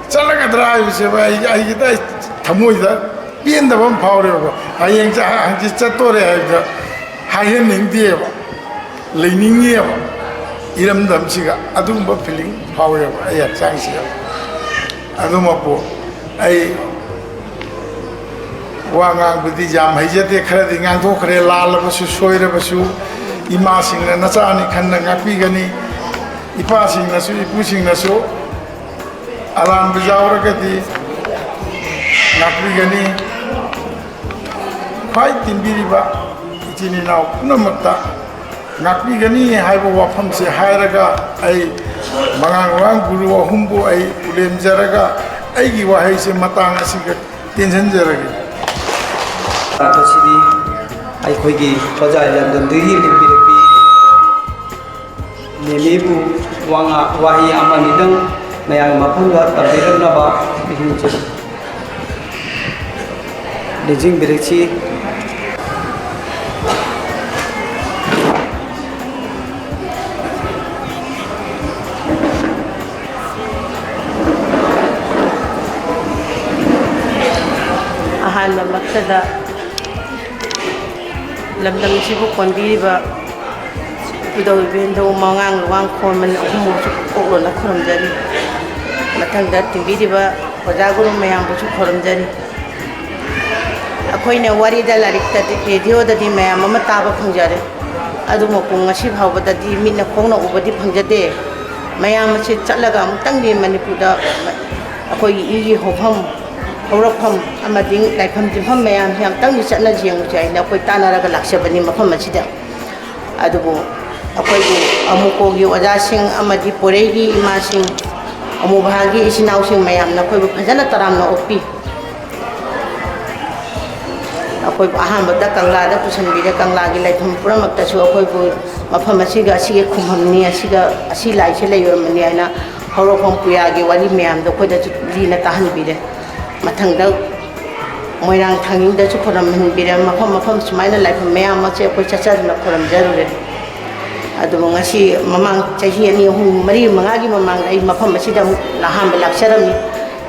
ꯆꯠꯂꯒꯗ꯭ꯔꯥ ꯍꯥꯏꯕꯁꯦ ꯑꯩ, ꯑꯩꯒꯤꯗ ꯑꯩ ꯊꯃꯣꯏꯗ ꯄꯦꯟꯗꯕ ꯑꯃ ꯐꯥꯎꯔꯦꯕꯀꯣ꯫ ꯍꯌꯦꯡ ꯆ-, ꯍꯪꯆꯤꯠ ꯆꯠꯇꯣꯔꯦ ꯍꯥꯏꯕꯗ ꯍꯥꯏꯍꯟꯅꯤꯡꯗꯦꯕ, ꯂꯩꯅꯤꯡꯉꯦꯕ ꯏꯔꯝꯗꯝꯁꯤꯒ꯫ ꯑꯗꯨꯒꯨꯝꯕ ꯐꯤꯂꯤꯡ ꯐꯥꯎꯋꯦꯕ ꯑꯩ ꯍꯛꯆꯥꯡꯁꯤꯗ꯫ ꯑꯗꯨꯃꯛꯄꯨ ꯑꯩ ꯋꯥ ꯉꯥꯡꯕꯗꯤ ꯌꯥꯝ ꯍꯩꯖꯗꯦ, ꯈꯔꯗꯤ ꯉꯥꯡꯊꯣꯛꯈ꯭ꯔꯦ꯫ ꯂꯥꯜꯂꯕꯁꯨ ꯁꯣꯏꯔꯕꯁꯨ ꯏꯃꯥꯁꯤꯡꯅ ꯅꯆꯥꯅꯤ ꯈꯟꯅ ꯉꯥꯛꯄꯤꯒꯅꯤ, ꯏꯄꯥꯁꯤꯡꯅꯁꯨ ꯏꯄꯨꯁꯤꯡꯅꯁꯨ ꯑꯔꯥꯟꯕ ꯌꯥꯎꯔꯒꯗꯤ ꯉꯥꯛꯄꯤꯒꯅꯤ꯫ ꯈ꯭ꯋꯥꯏ ꯇꯤꯟꯕꯤꯔꯤꯕ ꯏꯆꯤꯟ ꯏꯅꯥꯎ ꯄꯨꯝꯅꯃꯛꯇ ꯉꯥꯛꯄꯤꯒꯅꯤ ꯍꯥꯏꯕ ꯋꯥꯐꯝꯁꯦ ꯍꯥꯏꯔꯒ ꯑꯩ ꯃꯉꯥꯡ ꯂꯨꯋꯥꯡ ꯒꯨꯔꯨ ꯑꯍꯨꯝꯕꯨ ꯑꯩ ꯄꯨꯂꯦꯝꯖꯔꯒ ꯑꯩꯒꯤ ꯋꯥꯍꯩꯁꯦ ꯃꯇꯥꯡ ꯑꯁꯤꯒ ꯇꯦꯟꯁꯤꯟꯖꯔꯒꯦ꯫ ꯂꯥꯛꯄꯁꯤꯗꯤ ꯑꯩꯈꯣꯏꯒꯤ ꯍꯣꯖꯥꯏ ꯂꯝꯗꯝꯗꯒꯤ ꯂꯦꯡꯕꯤꯔꯛꯄꯤ ꯃꯦꯃꯤꯕꯨ ꯋꯥꯉꯥ-, ꯋꯥꯍꯩ ꯑꯃ ꯑꯅꯤꯗꯪ ꯃꯌꯥꯝꯒꯤ ꯃꯐꯝꯗ ꯇꯝꯕꯤꯔꯛꯅꯕ ꯅꯤꯡꯁꯤꯡꯖꯔꯤ꯫ ꯅꯤꯡꯁꯤꯡꯕꯤꯔꯛꯁꯤ꯫ ꯑꯍꯥꯟꯕꯃꯛꯇꯗ ꯂꯝꯗꯝꯁꯤꯕꯨ ꯀꯣꯟꯕꯤꯔꯤꯕ ꯏꯄꯨꯗꯧ ꯏꯕꯦꯟꯗꯧ ꯃꯉꯥꯡ ꯂꯨꯋꯥꯡ ꯈꯣꯝꯃꯟ ꯑꯍꯨꯝꯕꯨꯁꯨ ꯀꯣꯛꯂꯣꯟꯅ ꯈꯨꯔꯨꯝꯖꯔꯤ꯫ ꯃꯊꯪꯗ ꯇꯤꯟꯕꯤꯔꯤꯕ ꯑꯣꯖꯥ ꯒꯨꯔꯨ ꯃꯌꯥꯝꯕꯨꯁꯨ ꯈꯨꯔꯨꯝꯖꯔꯤ꯫ ꯑꯩꯈꯣꯏꯅ ꯋꯥꯔꯤꯗ, ꯂꯥꯏꯔꯤꯛꯇꯗꯤ, ꯔꯦꯗꯤꯑꯣꯗꯗꯤ ꯃꯌꯥꯝ ꯑꯃ ꯇꯥꯕ ꯐꯪꯖꯔꯦ꯫ ꯑꯗꯨꯃꯛꯄꯨ ꯉꯁꯤ ꯐꯥꯎꯕꯗꯗꯤ ꯃꯤꯠꯅ ꯈꯣꯡꯅ ꯎꯕꯗꯤ ꯐꯪꯖꯗꯦ꯫ ꯃꯌꯥꯝ ꯑꯁꯤ ꯆꯠꯂꯒ ꯑꯃꯨꯛꯇꯪꯗꯤ ꯃꯅꯤꯄꯨꯔꯗ ꯑꯩꯈꯣꯏꯒꯤ ꯏꯒꯤ ꯍꯧꯐꯝ, ꯍꯧꯔꯛꯐꯝ ꯑꯃꯗꯤ ꯂꯥꯏꯐꯝ ꯇꯤꯟꯐꯝ ꯃꯌꯥꯝꯁꯤ ꯑꯃꯨꯛꯇꯪꯗꯤ ꯆꯠꯅ ꯌꯦꯡꯉꯨꯁꯤ ꯍꯥꯏꯅ ꯑꯩꯈꯣꯏ ꯇꯥꯟꯅꯔꯒ ꯂꯥꯛꯆꯕꯅꯤ ꯃꯐꯝ ꯑꯁꯤꯗ꯫ ꯑꯗꯨꯕꯨ ꯑꯩꯈꯣꯏꯒꯤ ꯑꯃꯨꯀꯣꯒꯤ ꯑꯣꯖꯥꯁꯤꯡ ꯑꯃꯗꯤ ꯄꯣꯏꯔꯩꯒꯤ ꯏꯃꯥꯁꯤꯡ, ꯑꯃꯨꯕꯍꯥꯒꯤ ꯏꯆꯤꯟ ꯏꯅꯥꯎꯁꯤꯡ ꯃꯌꯥꯝꯅ ꯑꯩꯈꯣꯏꯕꯨ ꯐꯖꯅ ꯇꯔꯥꯝꯅ ꯑꯣꯛꯄꯤ꯫ ꯑꯩꯈꯣꯏꯕꯨ ꯑꯍꯥꯟꯕꯗ ꯀꯪꯂꯥꯗ ꯄꯨꯁꯤꯟꯕꯤꯔꯦ꯫ ꯀꯪꯂꯥꯒꯤ ꯂꯩꯐꯝ ꯄꯨꯝꯅꯃꯛꯇꯁꯨ ꯑꯩꯈꯣꯏꯕꯨ ꯃꯐꯝ ꯑꯁꯤꯒ, ꯑꯁꯤꯒꯤ ꯈꯨꯡꯒꯪꯅꯤ, ꯑꯁꯤꯒ, ꯑꯁꯤ ꯂꯥꯏꯁꯦ ꯂꯩꯔꯝꯕꯅꯤ ꯍꯥꯏꯅ ꯍꯧꯔꯛꯐꯝ ꯄꯨꯌꯥꯒꯤ ꯋꯥꯔꯤ ꯃꯌꯥꯝꯗꯣ ꯑꯩꯈꯣꯏꯗꯁꯨ ꯂꯤꯅ ꯇꯥꯍꯟꯕꯤꯔꯦ꯫ ꯃꯊꯪꯗ ꯃꯣꯏꯔꯥꯡ ꯊꯥꯡꯖꯤꯡꯗꯁꯨ ꯈꯨꯔꯨꯝꯍꯟꯕꯤꯔꯦ꯫ ꯃꯐꯝ ꯃꯐꯝ ꯁꯨꯃꯥꯏꯅ ꯂꯥꯏꯐꯝ ꯃꯌꯥꯝ ꯑꯃꯁꯦ ꯑꯩꯈꯣꯏ ꯆꯠꯆꯗꯨꯅ ꯈꯨꯔꯨꯝꯖꯔꯨꯔꯦ꯫ ꯑꯗꯨꯕꯨ ꯉꯁꯤ ꯃꯃꯥꯡ ꯆꯍꯤ ꯑꯅꯤ, ꯑꯍꯨꯝ, ꯃꯔꯤ, ꯃꯉꯥꯒꯤ ꯃꯃꯥꯡꯗ ꯑꯩ ꯃꯐꯝ ꯑꯁꯤꯗ ꯑꯃꯨꯛ ꯑꯍꯥꯟꯕ ꯂꯥꯛꯆꯔꯝꯃꯤ꯫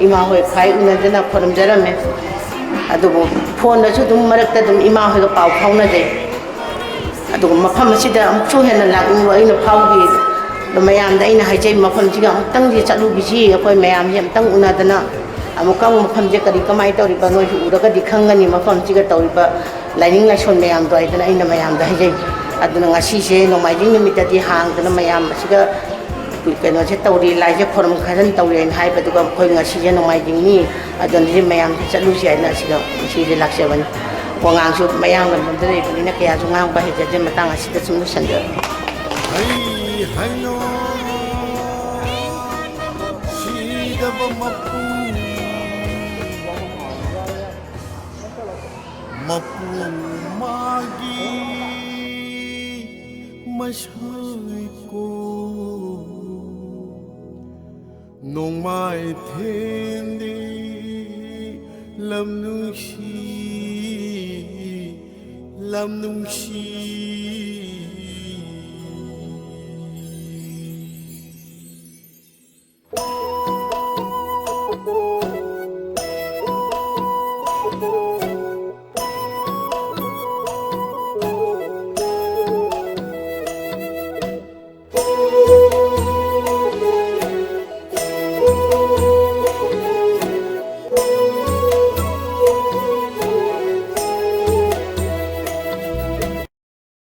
ꯏꯃꯥ ꯍꯣꯏ ꯈ꯭ꯋꯥꯏ ꯎꯅꯗꯅ ꯈꯨꯔꯨꯝꯖꯔꯝꯃꯦ꯫ ꯑꯗꯨꯕꯨ ꯐꯣꯟꯗꯁꯨ ꯑꯗꯨꯝ ꯃꯔꯛꯇ ꯑꯗꯨꯝ ꯏꯃꯥ ꯍꯣꯏꯒ ꯄꯥꯎ ꯐꯥꯎꯅꯖꯩ꯫ ꯑꯗꯨꯒ ꯃꯐꯝ ꯑꯁꯤꯗ ꯑꯃꯨꯛꯁꯨ ꯍꯦꯟꯅ ꯂꯥꯛꯅꯤꯡꯕ ꯑꯩꯅ ꯐꯥꯎꯈꯤ꯫ ꯑꯗꯣ ꯃꯌꯥꯝꯗ ꯑꯩꯅ ꯍꯥꯏꯖꯩ, ꯃꯐꯝꯁꯤꯒ ꯑꯃꯨꯛꯇꯪꯗꯤ ꯆꯠꯂꯨꯈꯤꯁꯤ, ꯑꯩꯈꯣꯏ ꯃꯌꯥꯝꯁꯦ ꯑꯃꯨꯛꯇꯪ ꯎꯅꯗꯅ ꯑꯃꯨꯛꯀ ꯃꯐꯝꯁꯦ ꯀꯔꯤ ꯀꯃꯥꯏꯅ ꯇꯧꯔꯤꯕ ꯅꯣꯏꯁꯨ ꯎꯔꯒꯗꯤ ꯈꯪꯒꯅꯤ, ꯃꯐꯝꯁꯤꯒ ꯇꯧꯔꯤꯕ ꯂꯥꯏꯅꯤꯡ ꯂꯥꯏꯁꯣꯟ ꯃꯌꯥꯝꯗꯣ ꯍꯥꯏꯗꯅ ꯑꯩꯅ ꯃꯌꯥꯝꯗ ꯍꯥꯏꯖꯩ꯫ ꯑꯗꯨꯅ ꯉꯁꯤꯁꯦ ꯅꯣꯡꯃꯥꯏꯖꯤꯡ ꯅꯨꯃꯤꯠꯇꯗꯤ ꯍꯥꯡꯗꯅ ꯃꯌꯥꯝ ꯑꯁꯤꯒ ꯀꯩꯅꯣꯁꯦ ꯇꯧꯔꯤ, ꯂꯥꯏꯁꯦ ꯈꯣꯏꯔꯝ ꯈꯥꯖꯟ ꯇꯧꯔꯤ ꯍꯥꯏꯅ ꯍꯥꯏꯕꯗꯨꯒ, ꯑꯩꯈꯣꯏ ꯉꯁꯤꯁꯦ ꯅꯣꯡꯃꯥꯏꯖꯤꯡꯅꯤ, ꯑꯗꯨꯅ ꯁꯤ ꯃꯌꯥꯝꯁꯦ ꯆꯠꯂꯨꯁꯤ ꯍꯥꯏꯅ ꯑꯁꯤꯗ ꯉꯁꯤꯁꯦ ꯂꯥꯛꯆꯕꯅꯤ꯫ ꯋꯥꯉꯥꯡꯁꯨ ꯃꯌꯥꯡ ꯂꯝꯗꯝꯗ ꯂꯩꯕꯅꯤꯅ ꯀꯌꯥꯁꯨ ꯉꯥꯡꯕ ꯍꯩꯖꯗꯦ, ꯃꯇꯥꯡ ꯑꯁꯤꯗ ꯁꯨꯝ ꯂꯣꯏꯁꯤꯟꯖꯔꯦ꯫ ꯍꯩ ꯍꯩꯅꯧ ꯁꯤꯗꯕ ꯃꯄꯨ ꯃꯄꯨ ꯃꯥꯒꯤ ꯃꯁꯥꯏꯀꯣ ꯅꯣꯡꯃꯥꯏꯊꯦꯟꯗꯤ ꯂꯝ ꯅꯨꯡꯁꯤ ꯂꯝ ꯅꯨꯡꯁꯤ